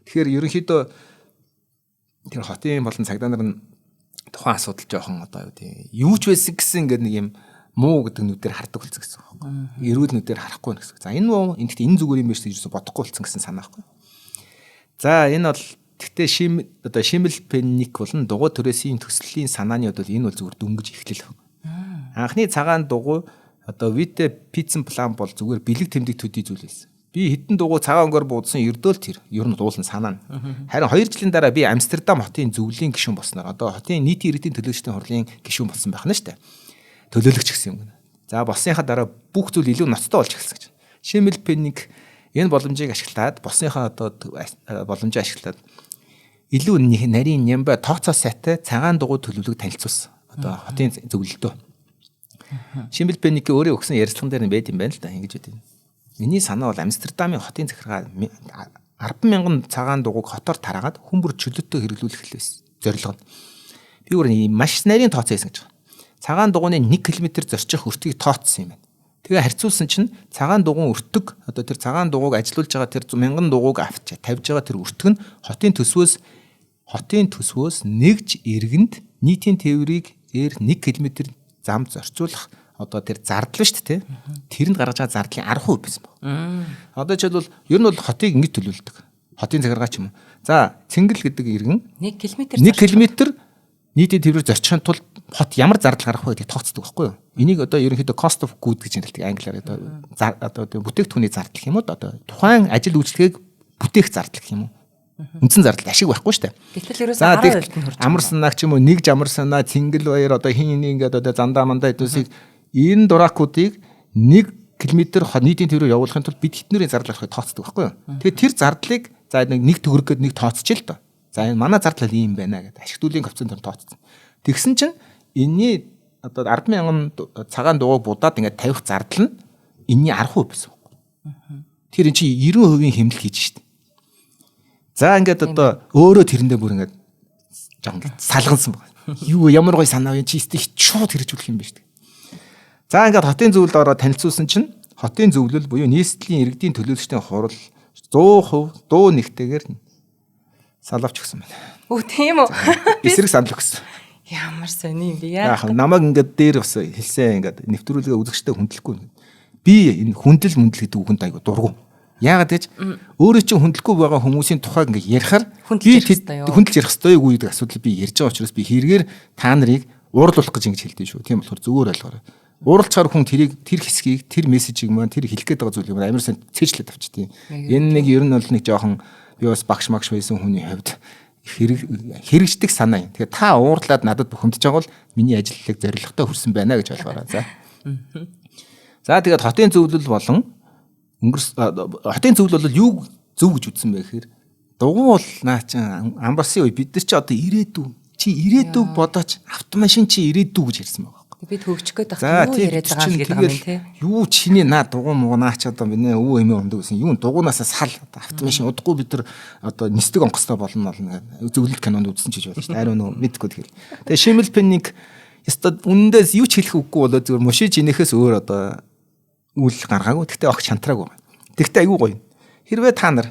Тэгэхээр ерөнхийдөө тэр хотын болон цагдаа нар нь тухайн асуудал жоохон одоо юу тий юу ч байсан гэсэн ингээд нэг юм муу гэдэг нүдээр хардаг болсон гэсэн үг байхгүй. Эрүүл нүдээр харахгүй гэсэн. За энэ муу энэ гэхдээ энэ зүгээр юм биш гэж юусэн бодохгүй болсон гэсэн санаа байхгүй. За энэ бол тэгтээ одоо шимэл пенник болон дугуй төрөөсийн төслийн санааны хувьд бол энэ бол зүгээр дөнгөж эхлэл. Анхны цагаан дугуй одоо Вите Пиццен план бол зүгээр бэлэг тэмдэг төдий зүйл байсан. Би хэдэн дугуй цагаан өнгөөр буудсан ердөөл тэр ер нь дуулан санаа нь. Харин 2 жилийн дараа би Амстердам хотын зөвлөлийн гишүүн болсноор одоо хотын нийтийн иргэдийн төлөөлөгчдийн хурлын гишүүн болсон байх нь шүү дээ. Төлөөлөгч гэсэн юм. За болсныхаа дараа бүх зүйл илүү ноцтой болж эхэлсэн гэж. Шимэл Пенник энэ боломжийг ашиглаад болсныхаа одоо боломжийг ашиглаад илүү нарийн нямбай тооцоо сайтай цагаан дугуй төлөвлөгөөг танилцуулсан. Одоо хотын зөвлөлтөө. Шимэл Пенник өөрөө өгсөн ярилцлаган дээр нь байд юм байна л да ингэж байд юм. Миний санаа бол Амстердамын хотын захиргаа 10,000 цагаан дугуйг хотоор тараагаад хүн бүр чөлөөтэй хэрэглүүлэх л байсан. Зорилго нь. Би бүр маш нарийн тооцоо хийсэн гэж байна. Цагаан дугуйны 1 км зорчих өртгийг тооцсон юм байна. Тэгээ харьцуулсан чинь цагаан дугуйн өртөг одоо тэр цагаан дугуйг ажилуулж байгаа тэр 1000 дугуйг авч тавьж байгаа тэр өртөг нь хотын төсвөөс нэгж иргэнд нийтийн тээврийг дээр 1 км зам зорцуулах одоо тэр зардал шүү дээ, тэрэнд гаргаж байгаа зардлын 10% байсан баг. Одоо жишээлбэл ер нь бол хотыг ингэж төлөвлөдөг. Хотын захиргаа ч юм уу. За, Цэнгэл гэдэг иргэн 1 км 1 км нийтийн тээврээр зорчихын тулд хот ямар зардал гарах вэ гэдгийг тооцдог байхгүй юу? Энийг одоо ерөнхийдөө cost of good гэж нэрлэдэг англиар одоо бүтээгдэхүүний зардал гэх юм уу? Одоо тухайн ажил үйлчлэгийг бүтээх зардал гэх юм уу? Үндсэн зардал ашиг байхгүй шүү дээ. Гэтэл ерөөсөө 10% нь хүрч. Амар санааг ч юм уу нэг жамар санаа Цэнгэл баяр одоо хин хин ингээд одоо зандаа мандаа хэдүүсийг энэ дуракуудыг 1 км нийтийн тээврээр явуулахын тулд бид хэднэрийн зардал гаргахыг тооцдог байхгүй юу? Тэгэхээр тэр зардлыг За нэг төгрөг гээд нэг тооцож л доо. За энэ манай зардал ийм байна гэдэг. Ашиг төлөвийн коэффициентээр тооцсон. Тэгсэн чинь энэний одоо 10,000 цагаан дугуйг будаад ингээд тавих зардал нь энэний 10% байсан байхгүй. Тэр эн чинь 90% хэмнэл хийж штэ. За ингээд одоо өөрөө тэрэндээ бүр ингээд жоохон салгансан байна. Юу ямар гоё санаа вэ чи стих шууд хэрэгжүүлэх юм байна штэ. За ингээд хотын зөвлөлд ороод танилцуулсан чинь хотын зөвлөл буюу нийслэлийн иргэдийн төлөөлөгчдийн хурал 100% дуу нэгтэйгээр салавч өгсөн байна. Өө тийм үү. Эсрэг санал өгсөн. Ямар сони юм бэ яа. Яг намайг ингээд дээр бас хэлсэн ингээд нэвтрүүлгээ үзэгчтэй хүндлэхгүй. Би энэ хүндэл мүндэл гэдэг үгэнд айгу дургу. Яагаад гэж өөрөө чинь хүндлэхгүй байгаа хүмүүсийн тухайг ингээд ярихаар би хүндэлж ярих ёстой юу гэдэг асуудал би ярьж байгаа учраас би хэрэгээр та нарыг уурлуулах гэж ингэж хэлдэг шүү. Тийм болохоор зөвөр ойлгоорой. Уурлцгаар хүн тэрийг тэр хэсгийг тэр мессежийг маань тэр хэлэх гээд байгаа зүйлийг амар сайн цээжлээд авчдیں۔ Энэ нэг ер нь бол нэг жоохон би бас багш магш байсан хүний хувьд хэрэгждэг санаа юм. Тэгэхээр та уурлаад надад бухимдаж байгаа бол миний ажлыг зорилготой хүрсэн байна гэж ойлгоорой. За. За тэгээд хотын зөвлөл болон хотын зөвлөл бол юу зөв гэж үзсэн бэ гэхээр дугуй бол наа чин амбарсын үе бид нар чи одоо ирээдүй чи ирээдүйг бодооч автомашин чи ирээдүй гэж ярьсан байгаа. Бид хөгжих гээд байх юу яриад байгаа юм гэдэг юм тий. Юу чиний наа дугуй муу наа ч одоо миний өвөө эмээ ундаг гэсэн. Юу дугуйнаасаа сал автомашин удахгүй бид нар одоо нисдэг онгоцтой болно болно гэдэг. Зөвлөлт кинонд үзсэн ч гэж болно шүү дээ. Ариун нөө мэдгүй тэгэл. Тэгээ Шимэл Пенник ёстой үнэндээ юу ч хэлэх үггүй болоо зүгээр мушиж инэхээс өөр одоо үйл гаргаагүй. Тэгтээ огт шантраагүй. Тэгтээ айгүй гоё. Хэрвээ та нар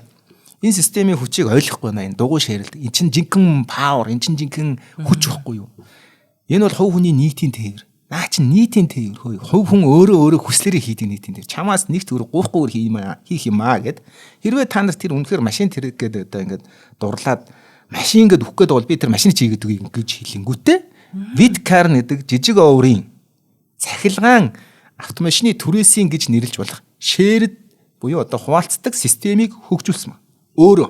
энэ системийн хүчийг ойлгохгүй байна энэ дугуй шээрэлд. Эн чинь жинхэнэ power, эн чинь жинхэнэ хүч байхгүй юу? Энэ бол хувь хүний нийтийн тээвэр. Наа чинь нийтийн тээвэр хөөе. Хувь хүн өөрөө өөрөө хүслээрээ хийдэг нийтийн тээвэр. Чамаас нэг төгрөг гуйхгүйгээр хийх юм аа гэд. Хэрвээ та нар тэр үнэхээр машин тэрэг гэдэг одоо ингээд дурлаад машин ингээд өгөх гээд бол би тэр машины чигээд үгүй гэж хэлэнгүүтээ Виткарн гэдэг жижиг оврын цахилгаан автомашины түрээсийн гэж нэрлэж болох шээрэд буюу одоо хуваалцдаг системийг хөгжүүлсэн ба. Өөрөө.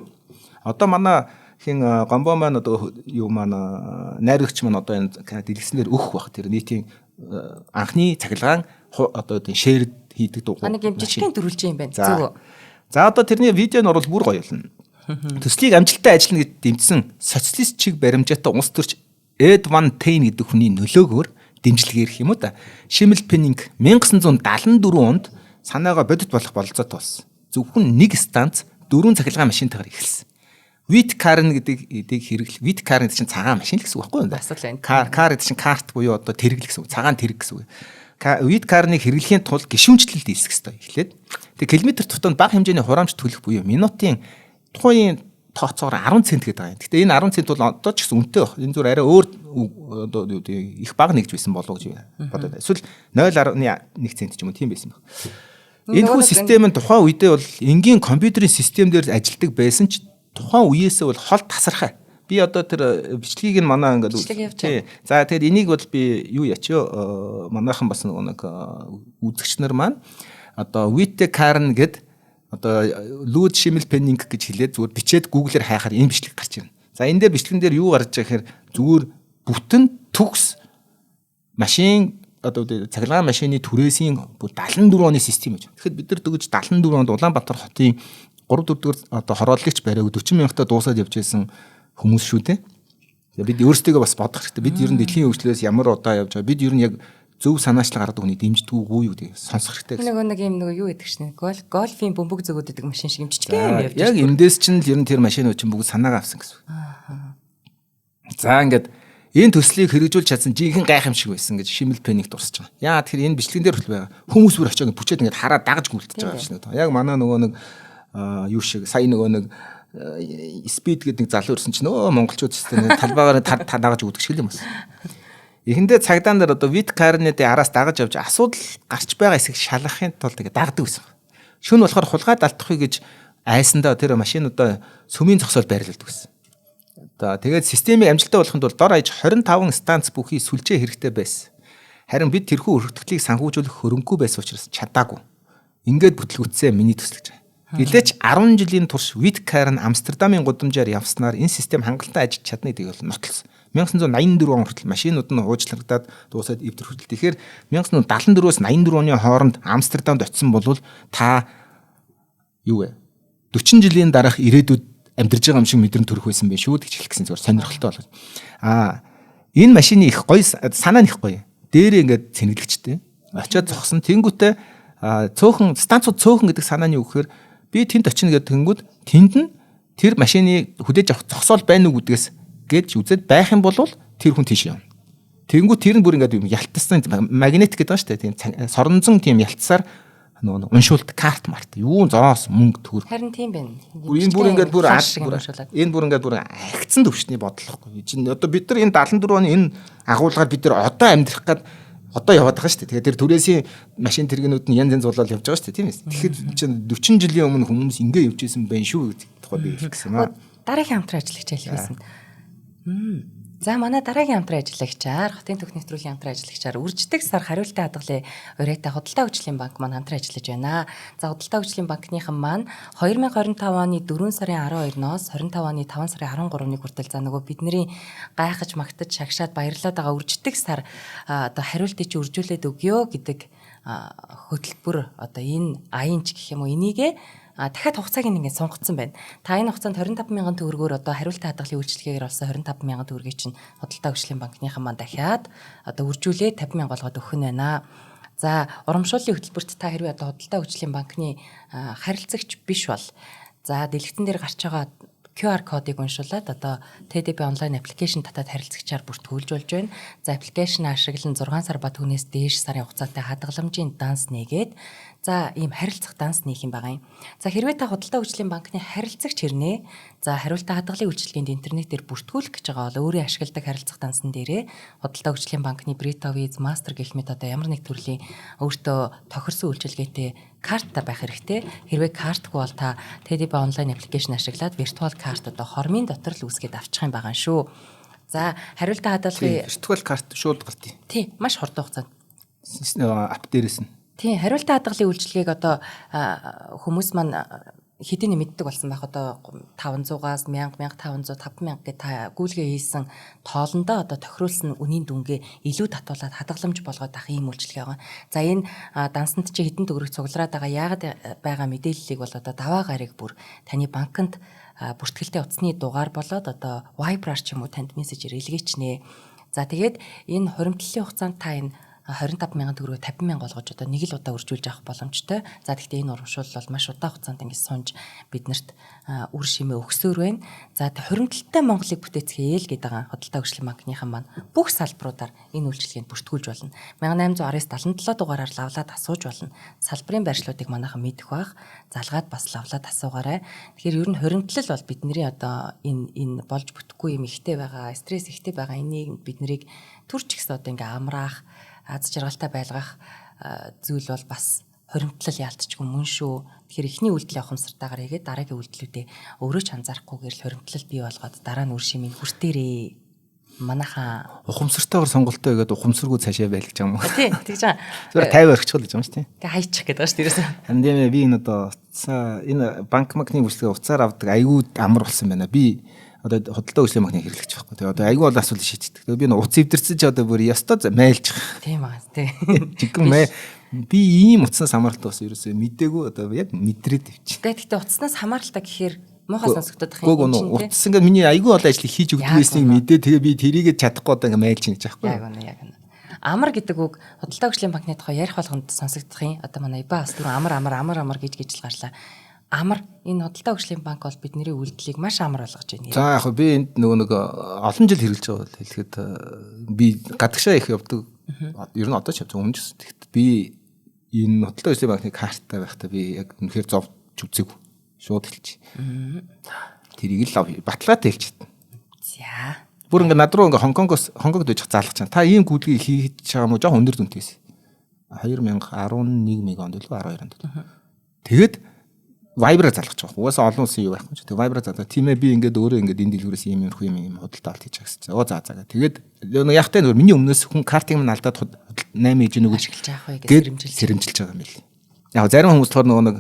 Одоо манай хин гомбо маань одоо юу маань найрагч маань одоо энэ дэлгэснээр өгөх бах тэр нийтийн анхны цахилгаан одоо тийм шээрэд хийдэг дугуй. Нэг юм жижигхэн дөрвөлжин юм байна. Зөв үү? За одоо тэрний видео нь орвол бүр гоё болно. Төслийг амжилттай ажиллана гэж дэмжсэн социалист чиг баримжаатай улс төрч Эд Ван Тейн гэдэг хүний нөлөөгөөр дэмжлэг ярих юм уу да. Шимэл Пеннинг 1974 онд санаагаа бодит болох бололцоотой болсон. Зөвхөн нэг станц 4 цахилгаан машинтайгаар эхэлсэн. Вит Карн гэдэг эдийг хэрэглэх. Вит Карн гэдэг чинь цагаан машин л гэсэн үг байхгүй юу? Бас л байна. Кар гэдэг чинь карт буюу одоо тэрэг л гэсэн үг. Цагаан тэрэг гэсэн үг. Вит Карныг хэрэглэхийн тулд гишүүнчлэлд элсэх ёстой. Эхлээд тэг километр тутамд бага хэмжээний хураамж төлөх буюу минутын тухайн тооцоогоор 10 цент гэдэг байгаа юм. Гэхдээ энэ 10 цент бол одоо ч гэсэн үнэтэй баг. Энэ зүгээр арай өөр одоо их бага нэгж байсан болов уу гэж бодоод. Эсвэл 0.1 цент ч юм уу тийм байсан баг. Энэхүү систем нь тухайн үедээ бол энгийн компьютерийн систем дээр ажилладаг байсан ч тухайн үеэсээ бол хол тасархай. Би одоо тэр бичлэгийг нь манай ингээд тий. За тэгэхээр энийг бол би юу ячив манайхан бас нэг үзэгч нар маань одоо Вите Карн гэд одоо Лүд Шимэл Пеннинг гэж хэлээд зүгээр бичээд Google-ээр хайхаар энэ бичлэг гарч ирнэ. За энэ дээр бичлэгэн дээр юу гарч байгаа гэхээр зүгээр бүтэн төгс машин одоо цахилгаан машины түрээсийн 74 оны систем гэж. Тэгэхэд бид нар дөгөж 74 онд Улаанбаатар хотын 3 4 дугаар одоо хорооллогч бариаг 40 мянгатаа дуусаад явж байсан хүмүүс шүү дээ. Бид өөрсдийгөө бас бодох хэрэгтэй. Бид ер нь дэлхийн хөгжлөөс ямар удаа явж байгаа. Бид ер нь яг зөв санаачлал гаргадаг хүний дэмждэггүй юу гэдэг сонсох хэрэгтэй. Нөгөө нэг юм нөгөө юу гэдэг чинь гольфийн бөмбөг зөгөөд идэг машин шиг юм жижигхэн юм явж. Яг эндээс чинь л ер нь тэр машинууд чинь бүгд санаагаа авсан гэсэн. За ингээд энэ төслийг хэрэгжүүлж чадсан жинхэнэ гайхамшиг байсан гэж Шимэл Пенник дурсаж байгаа. Яа тэгэхээр энэ бичлэгэн дээр хүртэл байгаа. Хүмүүс бүр очиод бүчээд ингээд хараад дагаж гүйлтэж байгаа юм шиг нэг. Яг манай нөгөө нэг юу шиг сая нөгөө нэг спид гэдэг нэг залуу ирсэн чинь өө монголчууд ч гэсэн талбайгаар дагаж өгдөг шиг юм бас. Эхэндээ цагдаа нар одоо Вит Карнедийн араас дагаж явж асуудал гарч байгаа хэсгийг шалгахын тулд ингээд дагдаг байсан. Шөнө болохоор хулгайд алдахгүй гэж айсандаа тэр машинуудаа сүмийн зогсоол байрладаг байсан. Одоо тэгээд системийг амжилттай болохын тулд дор хаяж 25 станц бүхий сүлжээ хэрэгтэй байсан. Харин бид тэрхүү өргөтгөлийг санхүүжүүлэх хөрөнгөгүй байсан учраас чадаагүй. Ингээд бүтлгүтсээ миний төсөл гэж. Гэлээч 10 жилийн турш Вит Карн Амстердамын гудамжаар явснаар энэ систем хангалттай ажиллаж чадна гэдгийг бол нотлсон. 1984 он хүртэл машинууд нь уучлагдаад дуусаад эвдэр хүртэл. Тэгэхээр 1974-өөс 84 оны хооронд Амстердамд очисон бол та юу вэ? 40 жилийн дараах ирээдүйд Амьдарж байгаа юм шиг мэдрэмж төрөх байсан байх шүү гэж хэлэх гэсэн зүгээр сонирхолтой болгож. Энэ машины их гоё санаа нь их гоё. Дээрээ ингээд цэнэглэгчтэй. Очиод зогсон. Тэнгүүтээ цөөхөн станцууд цөөхөн гэдэг санаа нь юу гэхээр би тэнд очино гэдэг тэнгүүд тэнд нь тэр машины хүлээж авах зогсоол байна уу гэдгээс гэж үзээд байх юм бол тэр хүн тийш явна. Тэнгүүд тэр нь бүр ингээд юм ялтсан магнит гэдэг байгаа шүү дээ. Тийм соронзон тийм ялтсаар нөгөө уншуулт карт март юу зоос мөнгө төгрөг. Харин тийм байна. Энэ бүр ингээд бүр энэ бүр ингээд бүр агцсан төвшний бодлохгүй. Чинь одоо бид нар энэ 74 оны энэ агуулгаар бид нар одоо амьдрах гээд одоо яваад байгаа шүү дээ. Тэгэхээр тэр түрээсийн машин тэргэнүүд нь янз янз болоод явж байгаа шүү дээ, тийм ээ. Тэгэхээр чинь 40 жилийн өмнө хүмүүс ингэ явж исэн байх шүү гэдэг тухай би хэлэх гэсэн юм аа. Дараагийн хамтран ажиллагч хэлэх байсан. За манай дараагийн хамтран ажиллагчаар хотын түүх нэвтрүүлгийн хамтран ажиллагчаар үрждэг сар хариултын хадгалын урайтай худалдаа хөгжлийн банк маань хамтран ажиллаж байна. За худалдаа хөгжлийн банкныхан маань 2025 оны 4 сарын 12-ноос 25 оны 5 сарын 13-ны хүртэл за нөгөө бидний гайхаж магтаж шагшаад баярлаад байгаа үрждэг сар одоо хариултыг чи үржүүлээд өгөө гэдэг хөтөлбөр одоо энэ аян ч гэх юм уу энийгээ дахиад хугацааг ингээд сунгацсан байна. Та энэ хугацаанд 25 мянган төгрөгөөр одоо хариултын хадгалын үйлчилгээгээр олсон 25 мянган төгрөгийг чинь худалдаа хөгжлийн банкныхан маань дахиад одоо үржүүлээ 50 мянга болгоод өгөх нь байна. За урамшууллын хөтөлбөрт та хэрвээ одоо худалдаа хөгжлийн банкны харилцагч биш бол за дэлгэцэн дээр гарч байгаа QR кодыг уншуулад одоо TDB онлайн аппликейшн татаад харилцагчаар бүртгүүлж болж байна. За аппликейшн ашиглан 6 сар ба түүнээс дээш сарын хугацаатай хадгаламжийн данс нээгээд за ийм харилцах данс нээх юм байгаа юм. За хэрвээ та худалдаа хөгжлийн банкны харилцагч хэрнээ за хариултаа хадгалын үйлчилгээнд интернетээр бүртгүүлэх гэж байгаа бол өөрийн ашигладаг харилцах дансан дээрээ худалдаа хөгжлийн банкны Brito Visa, Master гэх мэт одоо ямар нэг төрлийн өөртөө тохирсон үйлчилгээтэй картта байх хэрэгтэй. Хэрвээ картгүй бол та TDB онлайн аппликейшн ашиглаад виртуал карт одоо хормын дотор л үүсгээд авчих юм байгаа шүү. За хариултаа хадгалахын виртуал карт шууд гарт. Тий, маш хурдан хугацаанд. Ап дээрээс нь. Тий, хариултаа хадгалын үйлчилгээг одоо хүмүүс маань хэдийн мэддэг болсон байх одоо 500-аас 1000, 1500, 5000 гэх та гүйлгээ хийсэн тоолондоо одоо тохируулсан үнийн дүнгээ илүү татуулаад хадгаламж болгоод ах ийм үйлчилгээ байгаа. За энэ дансанд чи хэдэн төгрөг цуглараад байгаа яагаад байгаа мэдээллийг бол одоо даваа гарыг бүр таны банкнд бүртгэлтэй утасны дугаар болоод одоо Viber-аар ч юм уу танд мессежээр илгээчнэ. За тэгээд энэ хуримтлалын хугацаанд та энэ 25 мянган төгрөгөө 50 мянга болгож одоо нэг л удаа үржүүлж авах боломжтой. За тэгвэл энэ урамшуулал бол маш удаан хугацаанд ингэ сунж биднэрт үр шимээ өгсөөр байна. За хуримтлалтай Монголыг бүтээцгээе л гэдэг байгаа худалдаа хөгжлийн банкныхан маань бүх салбаруудаар энэ үйлчилгээнд бүртгүүлж болно. 1819 77 дугаараар лавлаад асууж болно. Салбарын байршлуудыг манайхан мэдэх бах. Залгаад бас лавлаад асуугаарай. Тэгэхээр ер нь хуримтлал бол бидний одоо энэ болж бүтэхгүй юм ихтэй байгаа, стресс ихтэй байгаа энийг биднийг түр ч ихсэн одоо ингээ амраах аз жаргалтай байлгах зүйл бол бас хуримтлал яалтчгүй мөн шүү. Тэгэхээр эхний үйлдэл ухамсартайгаар хийгээд дараагийн үйлдэлүүдээ өөрөө ч анзаарахгүйгээр л хуримтлал бий болгоод дараа нь үр шимийг хүртээрээ. Манайхаа ухамсартайгаар сонголтоо хийгээд ухамсаргүй цаашаа байл гэж юм уу? Тий, тэгж байгаа. Зүгээр 50 орчихвол гэж юм шүү дээ. Ингээ хайчих гэдэг байгаа шүү дээрээс. Харин тийм ээ би энэ одоо утсаа энэ банк макны үйлчлэгээ утсаар авдаг айгүй амар болсон байна. Би одоо худалдаа хөгжлийн банкны хэрэглэгч байхгүй. Тэгээ одоо айгүй бол асуудал шийддэг. Тэгээ би н утас эвдэрсэн чи одоо бүр ёстой майлчих. Тийм аа тий. Жигэн мэ би ийм утаснаас хамааралтай бас ерөөсөө мдээгүй одоо яг мэдрээд явчих. Тэгээ тэгтээ утаснаас хамааралтай гэхээр муухай сонсогдоод байх юм чинь. Үгүй утас ингээд миний айгүй олон ажлыг хийж өгдөг байсныг мэдээ тэгээ би тэрийгэ чадахгүй одоо ингээд майлж гэж аахгүй. Яг үнэ яг үнэ. Амар гэдэг үг худалдаа хөгжлийн банкны тухай ярих болгонд сонсогдох юм. Одоо манай Иба бас түрүү амар амар амар амар гэж гэж л гарлаа. Амар энэ худалдаа хөгжлийн банк бол бидний үйлдэлийг маш амар болгож байна. За яг би энд нөгөө нэг олон жил хэрэглэж байгаа бол хэлэхэд би гадагшаа их явдаг. Ер нь одоо ч явж өмнө ч. Тэгэхэд би энэ худалдаа хөгжлийн банкны карттай байхдаа би яг үнэхээр зовж үзээгүй. Шууд хэлчих. Тэрийг л баталгаатай хэлчих. За. Бүр ингээ над руу ингээ Хонконгоос Хонконгд байж залгах чам. Та ийм гүйлгийг хийж байгаа юм уу? Жохон өндөр дүнтэй байсан. 2011 онд илүү 12 онд. Тэгээд Viber-аар залгах байгаа. Угаасаа олон улсын юу байхгүй ч. Тэгээ Viber-аар залгаа. Тийм ээ би ингээд өөрөө ингээд энэ дэлгүүрээс ийм юм юм юм худалдаа авалт хийж байгаа гэсэн. Оо за за гэ. Тэгээд яг таа нөгөө миний өмнөөс хүн картыг минь алдаад 8 ээж нөгөө ашиглаж авах вэ гэж сэрэмжилж байгаа юм бэл. Яг зарим хүмүүс болохоор нөгөө нэг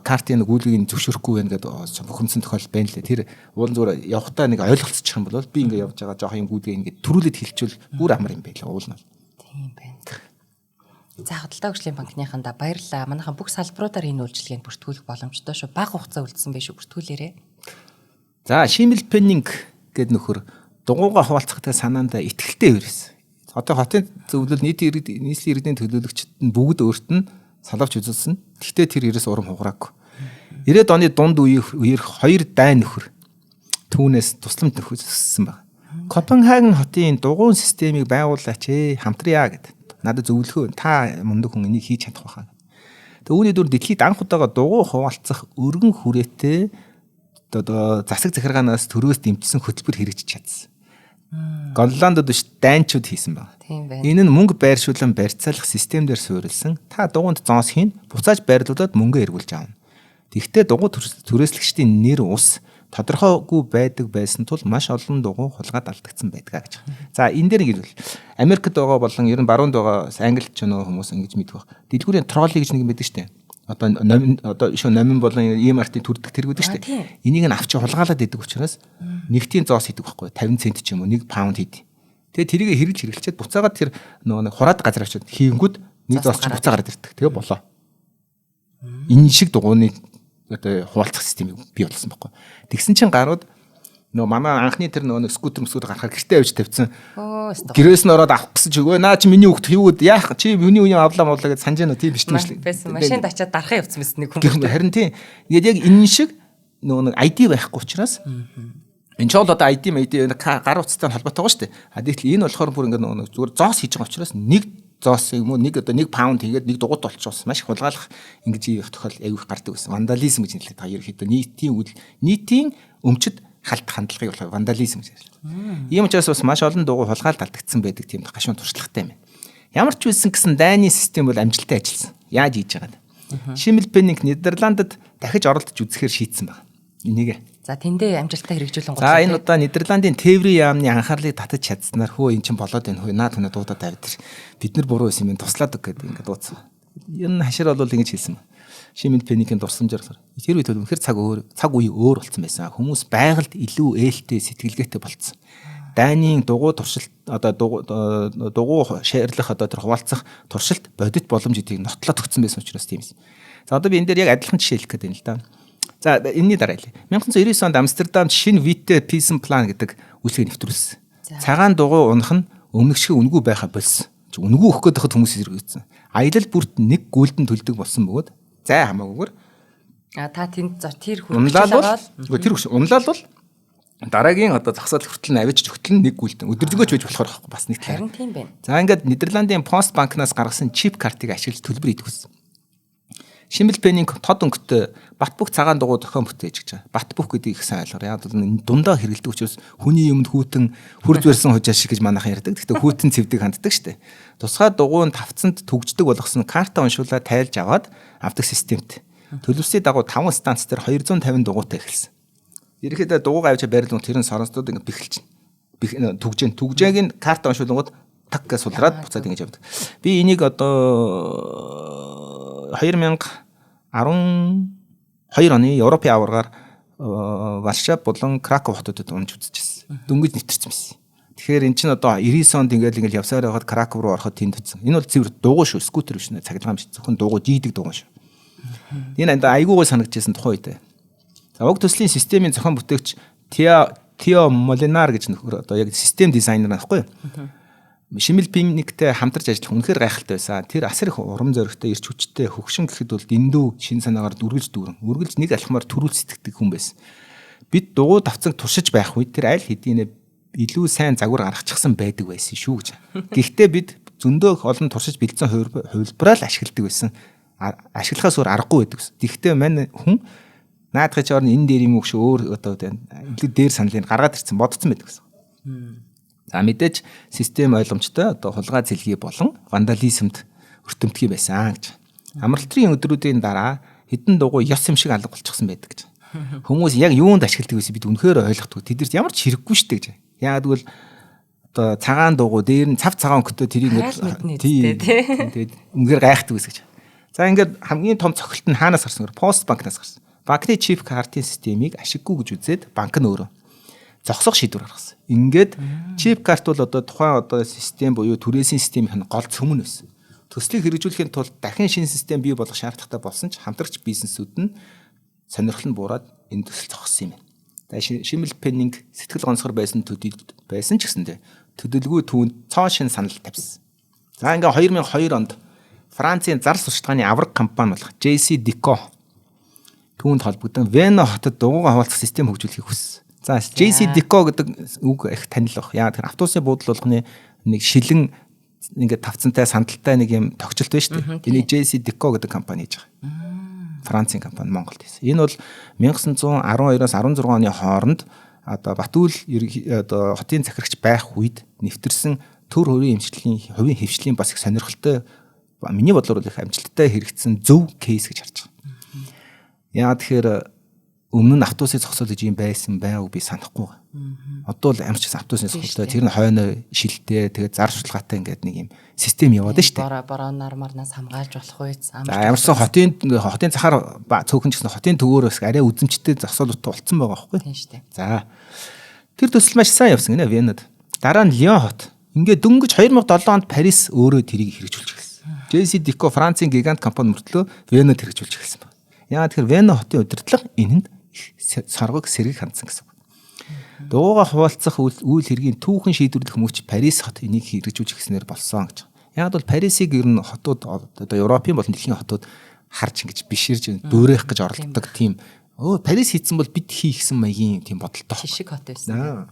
картын нэг гүйлгийг зөвшөөрөхгүй байх гэдэг бухимдсан тохиолдол байна лээ. Тэр уулын зүгээр явхдаа нэг ойлголцчих юм бол би ингээд явж байгаа жоох юм гүйлгээ ингээд төрүүлээд хэлчихвэл бүр амар юм байлаа уул нь. Тийм байна. За худалдаа хөгжлийн банкныхандаа баярлалаа. Манайхан бүх салбаруудаар энэ үйлчилгээнд бүртгүүлэх боломжтой шүү. Бага хугацаа үлдсэн байх шүү бүртгүүлээрэй. За Шиммелпеннинг гээд нөхөр дугуйгаа хуваалцахтай санаандаа итгэлтэй ирсэн. Одоо хотын зөвлөл нийт нийслэлийн иргэдийн төлөөлөгчд нь бүгд өөрт нь салавч үзүүлсэн. Гэхдээ тэр ерөөс урам хугараагүй. 90-ад оны дунд үеэр хоёр дайн нөхөр түүнээс тусламж нөхөссөн баг. Копенгаген хотын дугуйн системийг байгуулаач хамтрая гэд. Надад зөвлөхөө та мундаг хүн энийг хийж чадах байхаа. Тэгээ үүний дүр дэлхийд анх удаага дугуй хуваалцах өргөн хүрээтэй одоо засаг захиргаанаас төрөөс дэмжсэн хөтөлбөр хэрэгжиж чадсан. Голландд биш дайнчууд хийсэн байна. Тийм байна. Энэ нь мөнгө байршуулан барьцаалах систем дээр суурилсан. Та дугуйнд зоос хийн, буцааж байрлуулад мөнгө эргүүлж авна. Тэгэхдээ дугуй түрээслэгчдийн нэр ус тодорхойгүй байдаг байсан тул маш олон дугуй хулгайд алдагдсан байдгаа гэж. За энэ дээр ингэж бол Америкт байгаа болон ер нь баруунд байгаа англич ч нөө хүмүүс ингэж мэдэх байх. Дэлгүүрийн тролли гэж нэг юм байдаг штэ. Одоо номин одоо шөө номин болон ийм артын төрдөг тэргүүд штэ. Энийг нь авч хулгайлаад идэг учраас нэгтийн зоос хийдэг байхгүй 50 цент ч юм уу 1 паунд хийдэг. Тэгээ тэрийг хэрэгж хэрэглэчихэд буцаагаад тэр нөгөө нэг хураад газар авчиад хийнгүүд нэг зоос чинь буцаа гараад ирдэг. Тэгээ болоо. Энэ шиг дугуйны одоо хуваалцах системийг бий болгосон байхгүй. Тэгсэн чинь гарууд нөгөө манай анхны тэр нөгөө нэг скутер мөсгүүд гарахаар гэртээ авч тавьсан. Гэрээс нь ороод авах гэсэн чи өө наа чи миний хүүхд юу яах чи миний үеийн авлаа муулаа гэж санаж байна уу тийм биш тийм биш. Машинд ачаад дарахын явцсан мэт нэг хүн. Харин тийм. Ингээд яг энэ шиг нөгөө нэг ID байхгүй учраас энэ ч бол одоо ID ID гар утастай холбоотой байгаа шүү дээ. А тэгтэл энэ болохоор бүр ингээд нөгөө зүгээр зоос хийж байгаа учраас нэг зоос юм уу нэг одоо 1 паунд хийгээд нэг дугуйд болчихсон. Маш их хулгайлах ингэж ийх тохиол аягүй их гардаг байсан. Вандализм гэж нэрлэдэг. Ерөнхийдөө нийтийн үйл нийтийн өмчөд халт хандлагыг болохоор вандализм гэж нэрлэдэг. Ийм учраас бас маш олон дугуй хулгайлд алдагдсан байдаг тийм гашуун туршлагатай юм байна. Ямар ч байсан гэсэн дайны систем бол амжилттай ажилласан. Яаж хийж байгаа вэ? Шиммелпеннинг Нидерландд дахиж оролдож үзэхээр шийдсэн байна. Энийг. За тэндээ амжилттай хэрэгжүүлэн гутлаа. За энэ удаа Нидерландын тээврийн яамны анхаарлыг татаж чадсанаар хөө эн чинь болоод байна хөө наа түнэ дуудаад тавьд. Бид нар буруу байсан юм туслаад өг гэдэг ингээд дуудсан. Энэ хашир бол ингэж хэлсэн. Шиммелпеннингийн дурсамжаар болохоор тэр үед бол үнэхэр цаг үе өөр болсон байсан. Хүмүүс байгальд илүү ээлтэй сэтгэлгээтэй болцсон. Дайны дугуй туршилт одоо дугуй шеэрлэх одоо тэр хуваалцах туршилт бодит боломж гэдгийг нотлоод өгсөн байсан учраас тийм юм. За одоо би энэ дээр яг адилхан жишээ хэлэх гээд байна л да. За энэний дараа хэлье. 1999 онд Амстердамд шинэ Witte Peace Plan гэдэг үйлчлэгийг нэвтрүүлсэн. Цагаан дугуй унах нь өмнөх шиг үнэгүй байха болсон. Үнэгүй өгөх гээд байхад хүмүүс эргэсэн. Аялал бүрт нэг гүйлдэн төлдөг болсон бөгөөд зай хамаагүйгээр а та тэнд тэр хүртэл тэр унлаал бол дараагийн одоо зогсоол хүртэл нь авчиж өгтөл нь нэг гүйлдэн өдөржингөөч байж болохоор байхгүй бас нэг талаар. Харин тийм байна. За ингээд Нидерландын Пост банкнаас гаргасан чип картыг ашиглаж төлбөр хийдэг гэсэн. Шиммелпеннинг тод өнгөтэй бат бөх цагаан дугуй зохион бүтээж гэж байгаа. Бат бөх гэдгийг их сайн ойлгоорой. Яг бол дундаа хэрэгэлдэг учраас хүний юмд хүүтэн хурж барьсан хужаа шиг гэж манайхан ярьдаг. Гэхдээ хүүтэн цэвдэг ханддаг штэ. Тусгай дугуй нь тавцанд түгждэг болгосон карта уншуулаад тайлж аваад авдаг системтэй. Төлөвсний дагуу 5 станц дээр 250 дугуйтай эхэлсэн. Ерөнхийдөө дугуйгаа авч байрлал тэр нь соронцдод ингэ бэхэлчин. Түгжэн. Түгжээг нь карта уншуулангууд так гэж сулраад буцаад ингэж явдаг. Би энийг одоо 2012 оны Европын аваргаар Варшав болон Краков хотуудад унж үзчихсэн. Дөнгөж нэвтэрсэн байсан. Тэгэхээр эн чинь одоо 99 онд ингээл явсаар байхад Краков руу ороход тэнд утсан. Энэ бол цэвэр дугуй шүү, скутер биш нэ, цахилгаан биш. Зөвхөн дугуй, жийдэг дугуй шүү. Энэ анда айгуугой санагдчихсэн тухайн үед. За уг төслийн системийн зохион бүтээгч Тео Молинар гэж нөхөр одоо яг систем дизайнер байхгүй юу? Шиммелпеннингтэй хамтарч ажиллах үнэхээр гайхалтай байсан. Тэр асар их урам зоригтой, эрч хүчтэй, хөгшин гэхэд бол дэндүү шин санаагаар үргэлж дүүрэн, үргэлж нэг алхмаар төрүүл сэтгэдэг хүн байсан. Бид дугуй давцанг туршиж байх үед тэр аль хэдийнэ илүү сайн загвар гаргачихсан байдаг байсан шүү гэж. Гэхдээ бид зөндөө их олон туршиж бэлдсэн хувилбараа л ашигладаг байсан. Ашиглахаас өөр аргагүй байдаг гэсэн. Гэхдээ мань хүн наадахын ч орно энэ дээр юм уу шүү өөр одоо илүү дээр саналыг гаргаад ирсэн бодцсон байдаг гэсэн. За мэдээж систем ойлгомжтой одоо хулгай цэлгий болон вандализмд өртөмтгий байсан гэж. Амралтын өдрүүдийн дараа хэдэн дугуй ёс юм шиг алга болчихсон байдаг гэж. Хүмүүс яг юунд ашигладаг байсан бид үнэхээр ойлгохгүй. Тэдэрт ямар ч хэрэггүй шүү дээ гэж. Яагаад гэвэл одоо цагаан дугуй дээр нь цав цагаан өнгөтэй тэрийг ингээд тэгээд үнэхээр гайхдаг байсан гэж. За ингээд хамгийн том цохилт нь хаанаас гарсан гэхээр Пост банкнаас гарсан. Банкны чип картын системийг ашиггүй гэж үзээд банк нь өөрөө зогсоох шийдвэр гаргасан. Ингээд чип карт бол одоо тухайн одоо систем буюу түрээсийн системийн гол цөм нь байсан. Төслийг хэрэгжүүлэхийн тулд дахин шинэ систем бий болгох шаардлагатай болсон ч хамтрагч бизнесүүд нь сонирхол нь буураад энэ төсөл зогссон юм байна. За Шиммелпеннинг сэтгэл гонсгор байсан төдийд байсан ч гэсэндээ төдөлгүй түүнд цоо шин санал тавьсан. За ингээ 2002 онд Францын зар сурталчилгааны авраг компани болох JC Decaux түүнд холбогдсон Вена хотод дугуйгаа хуваалцах систем хөгжүүлэхийг хүссэн. За JC Decaux гэдэг үг их танил баг. Яа тэгэхээр автобусын буудал болгоны нэг шилэн ингээд тавцантай сандалтай нэг юм тогтчлт байна шүү дээ. Энийг JC Decaux гэдэг компани хийж байгаа. Францын компани Монголд хийсэн. Энэ бол 1912-оос 16 оны хооронд одоо Батүл одоо хотын захирагч байх үед нэвтэрсэн төр хувийн эмчилгээний хувийн хэвшлийн бас их сонирхолтой, миний бодлоор бол их амжилттай хэрэгжсэн зөв кейс гэж харж байгаа. Яа тэгэхээр өмнө нь автобусыг зогсоол гэж юм байсан байгааг би санахгүй байгаа. Одоо л ямар ч гэсэн автобусны зогсоолтой тэр нь хойно шилтэй тэгээд зар сурталчилгаатай ингээд нэг юм систем яваад нь шүү дээ. Бороо нарнаас хамгаалж болох үе. За ямар ч сан хотын захаар цөөхөн ч гэсэн хотын төвөөр бас арай үзэмжтэй зогсоолуудтай болцсон байгаа байхгүй. Тийм шүү дээ. За тэр төсөл маш сайн явсан гинэ Венад. Дараа нь Лион хот. Ингээд дөнгөж 2007 онд Парис өөрөө тэрийг хэрэгжүүлж эхэлсэн. JC Decaux Францын гигант компани мөртлөө Венад хэрэгжүүлж эхэлсэн байна. Яагаад тэгэхээр Вена хотын удирдлага энэнд соргог сэргийг хандсан гэсэн үг. Дуугаа хуваалцах үйл хэргийн түүхэн шийдвэрлэх мөч Парис хот энийг хэрэгжүүлж эхэлснээр болсон гэж. Яг бол Парисыг ер нь хотууд одоо Европын болон дэлхийн хотууд харж ингэж биширж дөөрөх гэж оролддог тийм Парис хийцэн бол бид хийхсэн маягийн тийм бодолтой. Жишг хот байсан.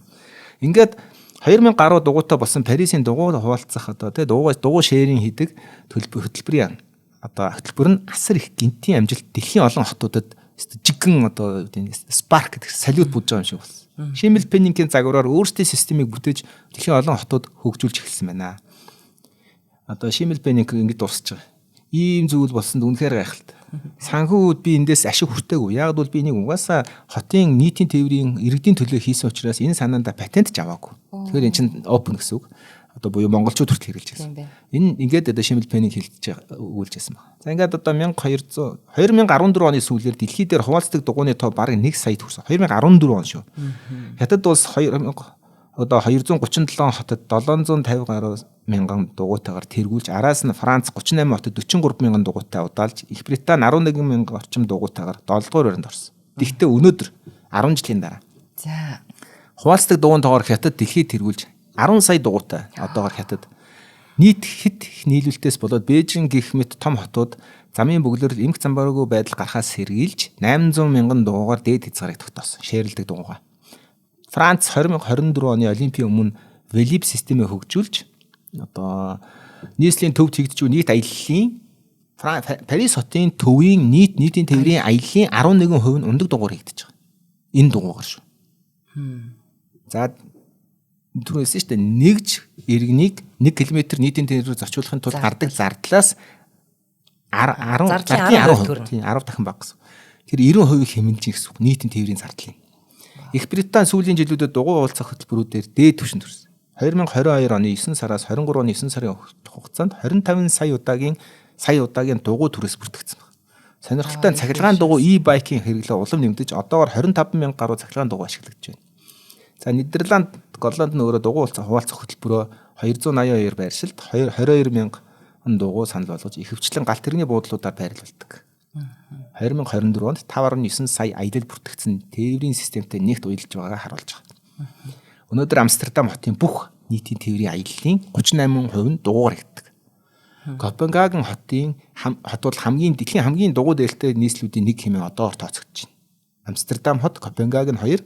Ингээд 2000 гаруй дугуйтай болсон Парисын дугуй хуваалцах одоо тий дугуй шеэрийн хийдэг төлбөрийн одоо хөтөлбөр нь асар их гинтийн амжилт дэлхийн олон хотуудад жиггэн одоо spark гэдэг салют будж байгаа юм шиг болсон. Шиммелпеннингийн загвараар өөрсдийн системийг бүтээж дэлхийн олон хотууд хөгжүүлж эхэлсэн байна. Одоо Шиммелпеннинг ингэж дуусч байгаа. Ийм зүйл болсонд үнэхээр гайхалтай. Санхүүд би эндээс ашиг хүртээгүй. Яг бол би энийг угаасаа хотын нийтийн тээврийн иргэдийн төлөө хийсэн учраас энэ санаандаа патент ч аваагүй. Тэгэхээр эн чинь open гэсэн үг. Одоо буюу монголчууд хүртэл хэрэглэж байсан. Энэ ингээд одоо Шиммелпеннинг хэлж өгүүлж байсан байна. За ингээд одоо 2014 оны сүүлээр дэлхий дээр хуваалцдаг дугуйны тоо бараг 1 сая хүрсэн. 2014 он шүү. Хятад улс 237 хотод 750 гаруй мянган дугуйтайгаар тэргүүлж, араас нь Франц 38 хотод 43 мянган дугуйтай удаалж, Их Британи 11 мянган орчим дугуйтайгаар 7 дугаар байранд орсон. Гэхдээ өнөөдөр 10 жилийн дараа. За хуваалцдаг дугуйн тоогоор Хятад дэлхийд тэргүүлж 10 сая дугуйтай одоогоор Хятад. Нийт хэд их нийлүүлэлтээс болоод Бээжин гэх мэт том хотууд замын бөглөр эмх замбараагүй байдал гарахаас сэргийлж 800 мянган дугуйгаар дээд хязгаарыг тогтоосон. Шеэрлдэг дугуйгаа. Франц 2024 оны Олимпийн өмнө Велиб системээ хөгжүүлж одоо нийслэлийн төвд хийгдэж буй нийт аяллаа Парис хотын төвийн нийтийн тээврийн аяллаа 11% нь ундаг дугуйр хийгдэж байгаа. Энэ дугуйгаар шүү. За түрүү хэлсэн шүү дээ. Нэгж иргэнийг 1 км нийтийн тээврээр зорчуулахын тулд гардаг зардлаас 10 зардлын 10%, тийм 10 дахин бага гэсэн. Тэр 90% хэмнэж гэсэн үг нийтийн тээврийн зардлын. Их Британи сүүлийн жилүүдэд дугуй уулзах хөтөлбөрүүдээр дээд түвшинд хүрсэн. 2022 оны 9 сараас 23 оны 9 сарын хугацаанд 25 сая удаагийн дугуй түрээс бүртгэгдсэн байна. Сонирхолтой нь цахилгаан дугуй e-bike-ийн хэрэглээ улам нэмэгдэж одоогор 25 мянга гаруй цахилгаан дугуй ашиглагдаж байна. За Нидерланд, Голланд нь өөрөө дугуй хуваалцах хөтөлбөрөө 282 байршилд 22 мянган дугуй санал болгож ихэвчлэн галт тэрэгний буудлуудаар байрлуулдаг. 2024 онд 5.9 сая аялал бүртгэгдсэн тээврийн системтэй нэгт уялж байгаагаа харуулж байгаа. Өнөөдөр Амстердам хотын бүх нийтийн тээврийн аяллаа 38% нь дугуйгаар хийгддэг. Копенгаген хотын хот бол хамгийн дэлхийн хамгийн дугуй дээлтэй нийслэлүүдийн нэг хэмээн одоогор тооцогдож байна. Амстердам хот, Копенгаген хоёр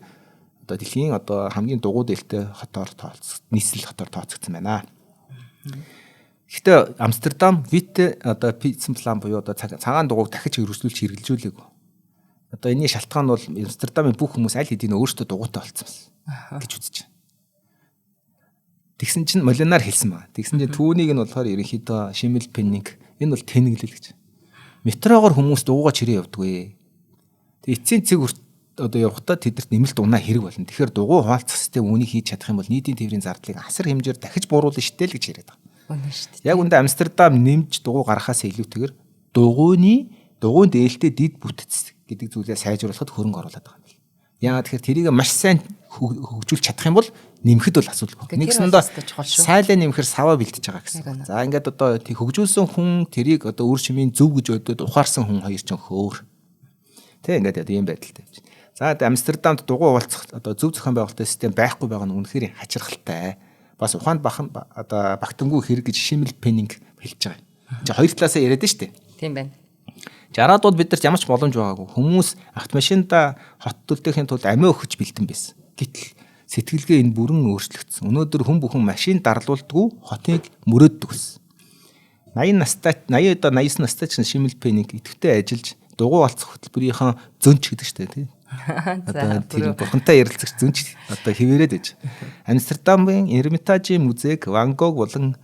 одоо дэлхийн одоо хамгийн дугуй дээлтэй хотоор нийслэл хотоор тооцогдсон байна. Гэхдээ Амстердам Вите одоо Пицценплан буюу одоо цагаан дугуйг дахиж өргөжлүүлж хэрэгжүүлээгүй. Одоо энэний шалтгаан бол Амстердамын бүх хүмүүс аль хэдийн өөрсдөө дугуйтай болсон байсан гэж үзэж байна. Тэгсэн чинь Молинар хэлсэн байна. Тэгсэн чинь түүнийг нь болохоор ерөнхийдөө Шиммелпеннинг энэ бол тэнэглэл гэж. Метрогоор хүмүүс дугуйгаа чирээ явдаггүй. Тэг эцсийн цэг одоо явахдаа тэдэрт нэмэлт унаа хэрэг болно. Тэгэхээр дугуй хуваалцах систем үүнийг хийж чадах юм бол нийтийн тээврийн зардлыг асар хэмжээр дахиж бууруулна штэ л гэж яриад байгаа. Үнэн шүү дээ. Яг үндэ Амстердам нэмж дугуй гаргахаас илүүтэйгээр дугуйн дээлтэй дид бүтэц гэдэг зүйлээ сайжруулахад хөрөнгө оруулаад байгаа юм байна. Яагаад тэгэхээр тэрийг маш сайн хөгжүүлж чадах юм бол нэмэхэд бол асуудалгүй. Нэгсэндээ сайлаа нэмэхэр саваа бэлтэж байгаа гэсэн. За ингээд одоо хөгжүүлсэн хүн тэрийг одоо үр шимийн зөв гэж бодоод ухаарсан хүн хоёр ч хөөр. Тэ ингээд одоо ийм байдалтай явж байна. За Амстердамд дугуй хуваалцах одоо зөв зохион байгуулалтын систем байхгүй байгаа нь үнэхээр хачирхалтай. Бас ухаанд бахан одоо багтангүй хэрэг гэж Шимэл Пеннинг хэлж байгаа. Чи хоёр талаасаа яриад нь шүү дээ. Тийм байна. 60-аад бол бид нарт ямар ч боломж байгаагүй. Хүмүүс автомашинда хот төлдөхийн тулд амиа өгч бэлдэн байсан. Гэтэл сэтгэлгээ энэ бүрэн өөрчлөгдсөн. Өнөөдөр хүн бүхэн машин дарлуулдаггүй хотыг мөрөөддөг гэсэн. 80 настай 80 одоо 89 настай ч Шимэл Пеннинг идэвхтэй ажиллаж дугуй олцох хөтөлбөрийнхөө зөнч гэдэг шүү дээ тий. Одоо тэр бурхантай ярилцагч зөнч одоо хിവэрээд байж. Амстердамын Эрмитажийн музейг Ван Гог болон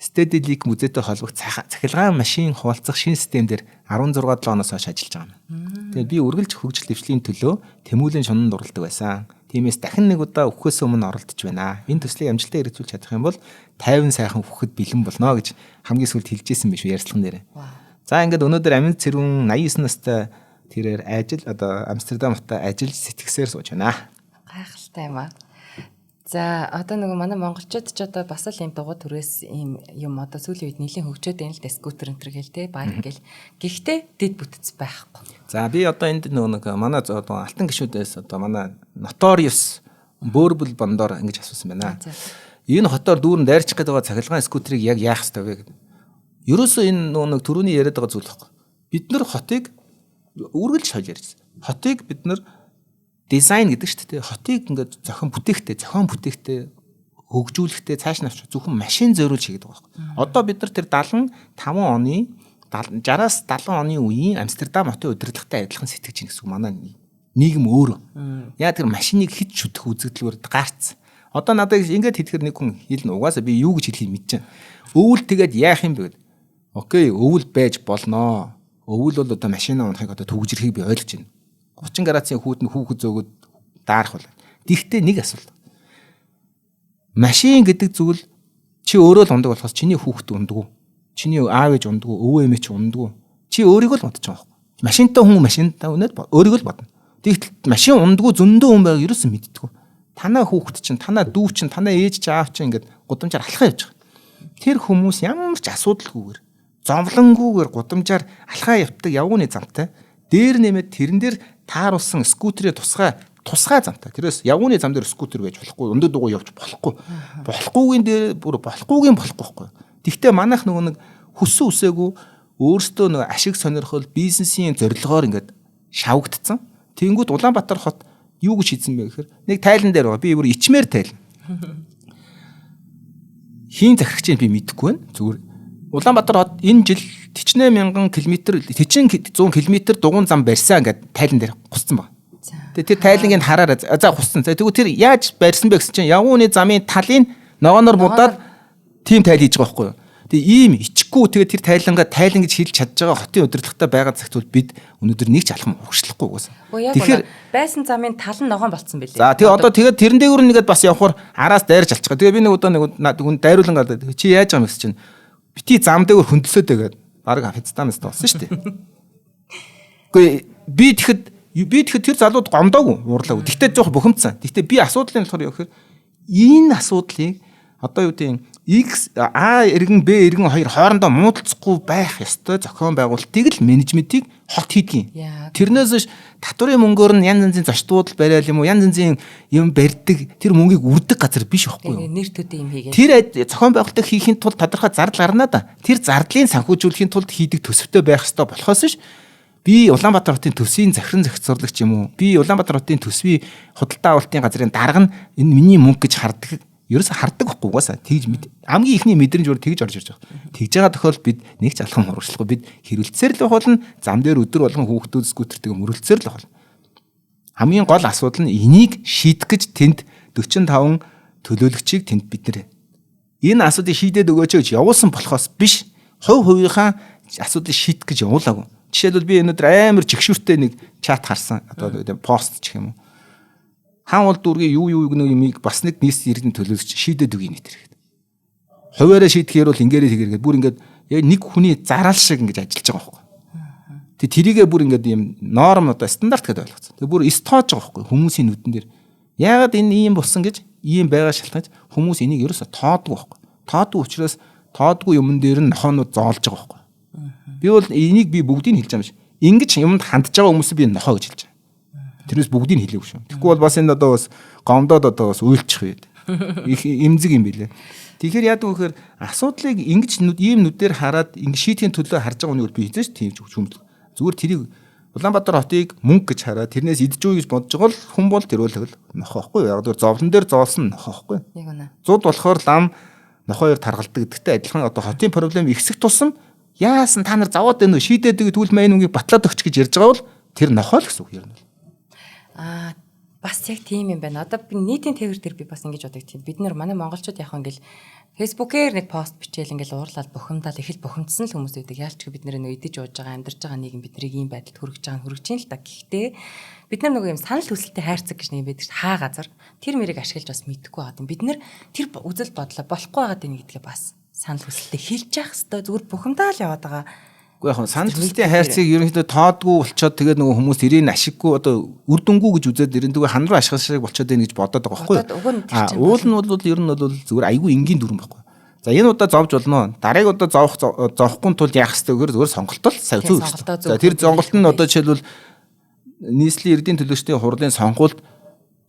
Стеделик музейтэй холбогдох цахилгаан машин хуваалцах шинэ систем дээр 16 7 оноос хойш ажиллаж байгаа юм. Тэгээд би үргэлж хөгжил дэвшлийн төлөө Тэмүүлэн шунанд оролдог байсан. Тиймээс дахин нэг удаа үхэхээс өмнө оролдож байна. Энэ төслийг амжилттай хэрэгжүүлж чадах юм бол 50 сайхан үхэхэд бэлэн болно гэж хамгийн сүүлд хэлжсэн биш үү ярилцлаган дээр. За ингээд өнөөдөр амин цэрүүн 89 настай тэрээр ажил одоо Амстердам хотод ажиллаж сэтгэсээр сууж байна. Гайхалтай юм аа. За одоо нөгөө манай монголчууд ч одоо бас л ийм дугуй түрээс ийм юм одоо сүүлийн үед нэлийн хөгжөөд байна л да, скутер энэ төр гээл те, байк гээл. Гэхдээ дэд бүтц байхгүй. За би одоо энд нөгөө нэг манай одоо алтан гишүүдээс одоо манай Notorious Бөөрбөл Бондор ингэж асуусан байна. Энэ хотоор дүүрэн дайрчих гээд байгаа цахилгаан скутерыг яг яах ёстой вэ гэдэг. Ерөөсөө энэ нөгөө нэг түрүүний яриад байгаа зүйл байхгүй. Бид нар хотыг үргэлж хойж ярьжсэн. Хотыг бид нар дизайн гэдэг шүү дээ. Хотыг ингээд зохион бүтээхтэй, хөгжүүлэхтэй цааш нь авч зөвхөн машин зориулж хийгээд байгаа байхгүй. Одоо бид нар тэр 75 оны 60-аас 70 оны үеийн Амстердам хотын удирдлагатай адилхан сэтгэж байна гэсэн үг манай нийгэм өөрөө. Яа тэр машиныг хэд шүтэх үзэгдэлгээр гарц. Одоо надад ингээд хэлэхэр нэг хүн хэлнэ угаасаа би юу гэж хэлхийг мэдчихээн. Өвөл тэгээд яах юм бэ гэд. Окей, өвөл байж болноо. Өвөл бол одоо машина унахыг одоо түгжрэхийг би ойлгож байна. 30 градусын хүүтэн хүүхэд зөөгөөд даарах бол. Тэгтээ нэг асуулт. Машин гэдэг зүйл чи өөрөө л ундаг болохоос чиний хүүхэд ундаггүй. Чиний аав ээж ундаггүй, өвөө эмээ чи ундаггүй. Чи өөрийгөө л бодож байгаа байхгүй. Машинтай хүн машинтай үнэд өөрийгөө л бодно. Тэгтэл машин ундаггүй зөндөө хүн байгааг ерөөсөн мэддэггүй. Танаа хүүхэд чинь, танаа дүү чинь, танаа ээж чинь, аав чинь ингээд гудамжаар алхаа явж байгаа. Тэр хүмүүс ямар ч асуудалгүйгээр, зовлонгүйгээр гудамжаар алхаа явдаг явгууны замтай. Дээр нэмээд тэрэн дээр тааруулсан скутерийн тусгай замтай. Тэрээс явгууны зам дээр скутер байж болохгүй, өндөр дугуй явж болохгүй. Болохгүйгийн дээр бүр болохгүйгийн болохгүй байхгүй. Тэгтээ манайх нөгөө нэг хүссэн үсээгүй өөрсдөө нөгөө ашиг сонирхол бизнесийн зорилгоор ингээд шавгдсан. Тэнгүүд Улаанбаатар хот юу гэж хийсэн бэ гэхээр нэг тайлан дээр байгаа. Би бүр ичмээр тайлан. Хийн захирагчийг би мэдэхгүй байна. Зүгээр Улаанбаатар хот энэ жил 40 мянган километр 100 километр дугуйн зам барьсан ингээд тайлан дээр гусцсан баг. Тэгээ тэр тайлангийг хараарай. За гусцсан. За тэгвэл тэр яаж барьсан бэ гэсэн чинь явгууны замын талын ногооноор будаад тийм тайл хийж байгаа байхгүй юу? Тэгээ ийм ичгүй тэгээ тэр тайлангаа тайлан гэж хэлж чадж байгаа хотын удирдлагатай байгаа цагт бол бид өнөөдөр нэг ч алхам хөгжлөхгүй угаасаа. Тэгэхээр байсан замын тал нь ногоон болцсон байлээ. За тэгээ одоо тэгээд тэрэн дээгүүр нэгэд бас явхаар араас дайрч алчих. Тэгээ би нэг удаа нэг хүн дайруулан гадаад чи яаж байгаа юм гэсэн чинь бити зам дээгүүр хөндлөсөөд тэгээд баг Афганистан болсон шүү дээ. Үгүй би тэгэхэд тэр залууд гомдоогүй уурлаагүй. Тэгтээ жоох бухимдсан. Тэгтээ би асуудлын болохоор юу гэхээр энэ асуудлыг одоо юу гэдэг X А иргэн Б иргэн хоёр хоорондоо муудалцахгүй байх ёстой зохион байгуулалтыг л менежментийг хот хийдгийн. Тэрнээс биш татварын мөнгөөр нь янз янзын зочдуудал бариал юм уу янз янзын юм барьдаг тэр мөнгийг үрдэг газар биш байхгүй юу? Нэр төдий юм хийгээд. Тэр зохион байгуулалтыг хийхин тулд тодорхой зардал гарна да. Тэр зардлын санхүүжүүлэхийн тулд хийдэг төсөвтэй байх ёстой болохоос биш би Улаанбаатар хотын төсвийн захиран зохицуулагч юм уу? Би Улаанбаатар хотын төсвийн худалдаа авалтын газрын дарга нь энэ миний мөнгө гэж хардаг. Ерөөсө хардаг байхгүй угаасаа тэгж хамгийн ихний мэдрэмж өөр тэгж орж ирж байгаа. Тэгж байгаа тохиолдолд бид нэг ч алхам хурагшлахгүй бид хэрэлцээр л болно. Зам дээр өдөр болгон хүүхдүүд скутертэйг мөрөлцөөр л болно. Хамгийн гол асуудал нь энийг шийдэх гэж тэнд 45 төлөөлөгчийг тэнд бид нэр энэ асуудлыг шийдээд өгөөч гэж явуулсан болохоос биш хувь хувийнхаа асуудлыг шийдэх гэж явуулаагүй. Жишээлбэл би өнөөдөр амар жигшүүртэй нэг чат харсан одоо пост ч гэх юм уу. Хаан уул дүүргийн юу гэнэ юмыг бас нэг нийс иргэн төлөөлөгч шийдээд өгье нэтэр гэдэг. Хуваараа шийдэхээр бол ингээрээ тэгэргээд бүр ингээд яг нэг хүний зараал шиг ингэж ажиллаж байгаа байхгүй. Тэг тэрийгээ бүр ингээд юм норм одоо стандарт гэдээ ойлгоцсон. Тэг бүр эс тоож байгаа байхгүй хүмүүсийн нүдэн дээр. Яагаад энэ ийм болсон гэж ийм байгаа шалтгаан хүмүүс энийг ерөөсө тоодгүй байхгүй. Тоодгүй учраас тоодгүй юмн дээр нь нохоонууд зоолж байгаа байхгүй. Би бол энийг би бүгдийг хэлж байгаа юм биш. Ингэж юмд хандж байгаа хүмүүсийг би нохоо гэж хэлж байгаа. Тэрнээс бүгдийг хэлээгүй шүү. Тэгэхгүй бол бас энэ одоо бас гомдоод одоо бас уйлчих үед. Их эмзэг юм билээ. Тэгэхээр яадаг вэ гэхээр асуудлыг ингэж ийм нүдээр хараад ингэ шийдэхин төлөө харж байгаа хүнийг би хэзээ ч тийм ч хүмдэх. Зүгээр тэрийг Улаанбаатар хотыг мөнгө гэж хараад тэрнээс идэж үе гэж бодож байгаа л хүн бол тэр бол нохоо байхгүй юу? Яг зөв зовлон дээр зоолсон нохоо байхгүй юу? Яг үнэ. Зуд болохоор лам нохоо хоёр таргалдаг гэдэгтэй адилхан одоо хотын проблем ихсэх тусам яасан та нар зовоод байна уу шийдээд өгөө тэгвэл мань үгийг батлаад өгч гэж ярьж байгаа бол тэр нохоо л гэсэн үг юм. Аа бас яг тийм юм байна. Одоо би нийтийн тээвэр дээр би бас ингэж боддог тийм. Бид нар манай монголчууд яг ингээл Facebook-ээр нэг пост бичээл ингээл уурлаад бухимдаал их л бухимдсан л хүмүүс байдаг. Яалч бид нэр нөө идэж ууж байгаа, амьдарч байгаа нийгэм биднийг ийм байдалд хүргэж байгаа нь хүргэж юм л та. Гэхдээ бид нар нөгөө юм санал хүсэлтийн хайрцаг гэж нэг юм байдаг шүү. Хаа газар тэр мэрийг ашиглаж бас мэдэхгүй байгаа юм. Бид нар тэр үзэл бодлоо болохгүй байгаа даа гэдгээ бас санал хүсэлтээ хэлж явах хэвээр зүгээр бухимдаал яваад байгаа. Үгүй яг санал хүсэлтийн хайрцгийг ерөнхийдөө тоодгүй болчоод тэгээд нөгөө хүмүүс тэрийг ашиггүй одоо үр дүнгүй гэж үзээд ерөнхийдөө хан руу ашиглах шиг болчоод байна гэж бодоод байгаа байхгүй юу? А уул нь бол ер нь бол зүгээр айгүй энгийн дүрм байхгүй. За энэ удаа зовж болно. Дараагийн удаа зовох зовхгүй тул яах ёстой гэхээр зүгээр сонголтол сайн зөв. За тэр сонголт нь одоо жишээлбэл нийслэлийн иргэдийн төлөөлөгчдийн хурлын сонгуульд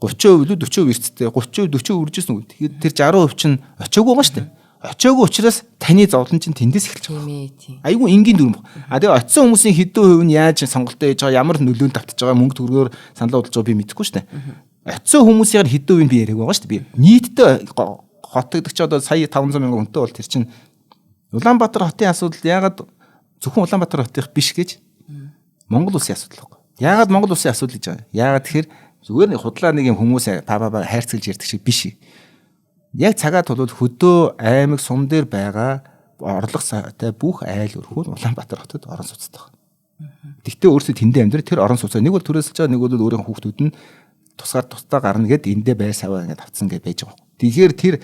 30% илүү 40% эрсдэлтэй 30% 40% үржсэн үг. Тэгэхээр тэр 60% чинь очиагүй байгаа шүү дээ. Очиагүй учраас таны зовлон чинь тэндээс эхэлж байгаа. Тийм ээ, тийм. Айгүй энгийн дүрм баг. А тэгээ очисон хүмүүсийн хэдэн хувь нь яаж сонголтоо хийж байгаа, ямар нөлөөнд автаж байгаа, мөнгө төгрөгөөр саналаа худалдаж байгаа би мэдэхгүй шүү дээ. Очисон хүмүүсийн хэдэн хувийг би яриаг байгаа шүү дээ. Би нийтдээ хот гэдэг чи одоо сая 500 мянган хүнтэй бол тэр чинь Улаанбаатар хотын асуудал яагаад зөвхөн Улаанбаатар хотынх биш гэж Монгол улсын асуудал байхгүй. Яагаад Монгол улсын асуудал гэж байгаа? Яагаад тэгэхээр зүгээр нэг худлаа нэг юм хүмүүс па па хайрцаглаж ярьдаг шиг биш. Яг цагаа тулвал хөдөө аймаг сум дээр байгаа орлого сайтай бүх айл өрхөө Улаанбаатар хотод орон сууцтай байна. Тэгтээ өөрсдөө тэндээ амьдрал тэр орон сууцаа нэг бол түрээсэлж байгаа, нэг бол өөрийн хүүхдүүд нь тусгаар тусдаа гарна гэд эндээ байр саваа ингээд авцсан гэж байж байгаа. Тэгэхээр тэр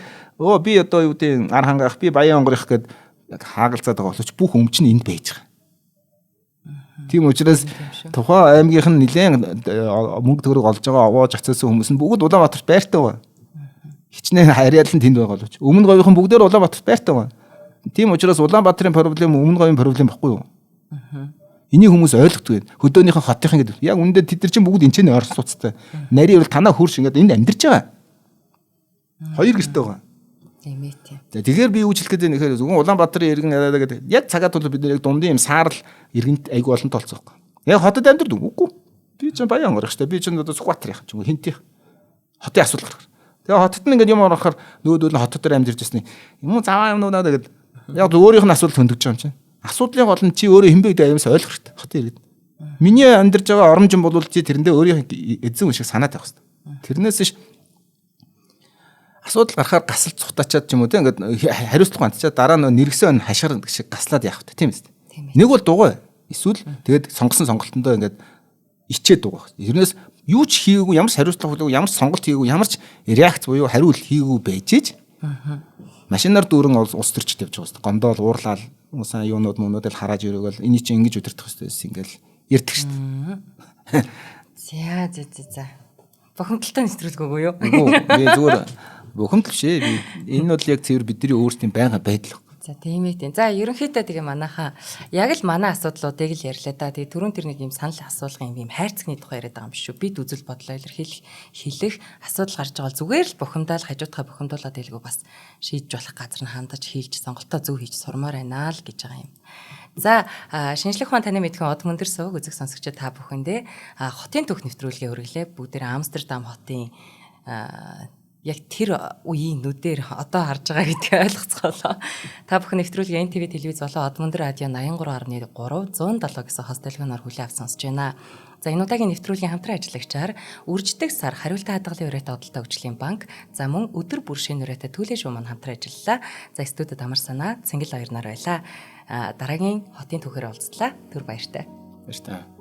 өө би одоо юу гэдэг ар хангаах би баян онгорох гэд хаагалцаад байгаа боловч бүх өмч нь энд байж байгаа. Тийм учраас тухайн аймгийнх нь нэлээд мөнгө төгрөг олж байгаа овоож очсон хүмүүс нь бүгд Улаанбаатарт байртай байгаа. Хичнээн харьяал нь тэнд байгаа боловч өмнө говийнхан бүгдээр Улаанбаатарт байртай байгаа. Тийм учраас Улаанбаатарын проблем өмнө говийн проблем баггүй юу? Энийг хүмүүс ойлгохгүй. Хөдөөнийхэн хотынхан гэдэг. Яг үүндээ тэд нар чинь бүгд энэ ч нэ орон сууцтай. Нарийн бол танаа хөрш ингээд энд амьдарч байгаа. Хоёр гэртэй байгаа. Тийм ээ тийм. За тэгэхээр би юу ч хэлэх гээд байна гэхээр зөвхөн Улаанбаатарын иргэн гэдэг яг цагаат бол бид нар яг дундын юм саарл иргэнт айгүй олон толцоо байхгүй. Яг хотод амьдардаг үгүй. Би чинь баян онгорох штэ. Би чинь одоо Сүхбаатар яах юм хинтих. Хотын асуудал гарах. Тэгээ хотод нь ингээд юм орохоор нөгөөдөл нь хотод дээр амьдарч ирсэн. Юм уу заваа юм наа гэдэг. Яг өөрийнх нь асуудал хөндөж байгаа юм чинь. Асуудлын гол нь чи өөрөө хинбэ гэдэг аюумс ойлгох хэрэгтэй. Хотын иргэд. Миний амьдарч байгаа оромжин бол чи тэрэндээ өөрийнх эзэн хүн шиг санаа тавих хэрэгтэй. Тэрнээс ш асуудал гарахаар гасал цухтаачаад ч юм уу те ингээд хариуцлага хандчаад дараа нь нэргсэн хашгир шиг гаслаад явах те тийм үст. Нэг бол дугуй. Эсвэл тэгээд сонгосон сонголтондоо ингээд ичээд дугуй. Тэрнээс юу ч хийгээгүй, ямар ч хариуцлага хүлээгүй, ямар ч сонголт хийгээгүй, ямар ч реакц буюу хариулт хийгээгүй байж ич машинаар дүүрэн улс төрчд явж байгаа шүү дээ. Гомдоол уурлаал усан юунууд мунууд л харааж өрөөгөл энийг чи ингэж удирдах хэрэгтэй байсан ингээл ярьдаг шүү дээ. За за за за. Бухимдалтай нэвтрүүлэг үгүй юу? Үгүй би зүгээр бухимдал биш ээ. Би энэ бол яг цэвэр бидний өөрсдийн байнга байдал. За тийм ээ тийм. За ерөнхийдөө тэгээ манайхаа яг л манай асуудлуудыг л ярьлаа да. Тэгээ түрүүн тэр нэг юм санал асуулгын юм хайрцагны тухай яриад байгаа юм биш үү? Бид үзэл бодлоо илэрхийлэх хэлэх асуудал гарч байгаа бол зүгээр л бухимдаал хажуудахаа бухимдуулаад илгүү бас шийдэж болох газар нь хандаж хийлж сонголтоо зөв хийж сурмаар байна л гэж байгаа юм. За шинжлэх ухаан таны мэдхэн од мөндөр сувг үзэг сонсогчид та бүхэндээ хотын түүх нэвтрүүлгээ хүргэлээ. Бүгдээр Амстердам хотын яг тэр үеийн нүдээр одоо харж байгаа гэдгийг ойлгоцголоо. Та бүхэн нэвтрүүлгийн NTV телевиз болон Одмөндөр радио 83.3 107 гэсэн хост телефоноор хүлээн авсан сонсож байна. За энэ удаагийн нэвтрүүлгийн хамтран ажиллагчаар үрждэг сар хариултын хадгалын өрөөтэй одолтой хөгжлийн банк, за мөн өдөр бүр шинэ өрөөтэй төлөө шуу маань хамтран ажиллалаа. За студид амар санаа Цэнгэл баярнаар байлаа. Дараагийн хотын түүхээр уулзлаа. Түр баяртай. Баяртай.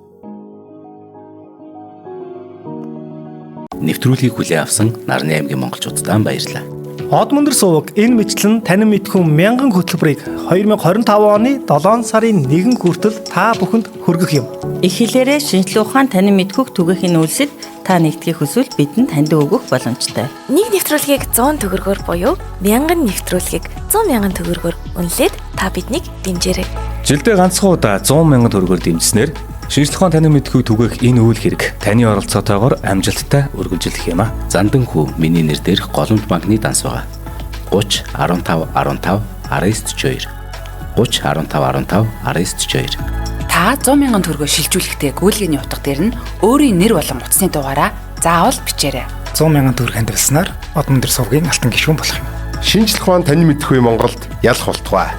Нэвтрүүлгийг хүлээн авсан Нарны аймгийн монголчуудад баярлалаа. Одмөндөр суваг энэ мэтлэн танин мэдхүн мянган хөтөлбөрийг 2025 оны 7 сарын 1 хүртэл та бүхэнд хүргэх юм. Их хэлээрээ шинжлэх ухаан танин мэдхүйг түгээхийн үйлсэд та нэгдэхийг хүсвэл бидэнд таньдаг өгөх боломжтой. Нэг нэвтрүүлгийг 100 төгрөгөөр буюу 1000 нэвтрүүлгийг 100 мянган төгрөгөөр үнэлээд та биднийг дэмжээрэй. Жилдээ ганцхан удаа 100 мянган төгрөгөөр дэмжснээр Шинжлэх ухаан танин мэдэхүйг түгээх энэ үйл хэрэг таны оролцоотойгоор амжилттай үргэлжлэх юм а. Зандан хүү миний нэр дээрх Голомт банкны данс байгаа. 30 15 15 19 42 30 15 15 19 42. Та 100 мянган төгрөгөө шилжүүлэхдээ гүйлгээний утга дээр нь өөрийн нэр болон утасны дугаараа заавал бичээрэй. 100 мянган төгрөг хандивалснаар Одмөндөр сувгийн алтан гишүүн болох юм. Шинжлэх ухаан танин мэдэхүй Монголд ялах болтугай.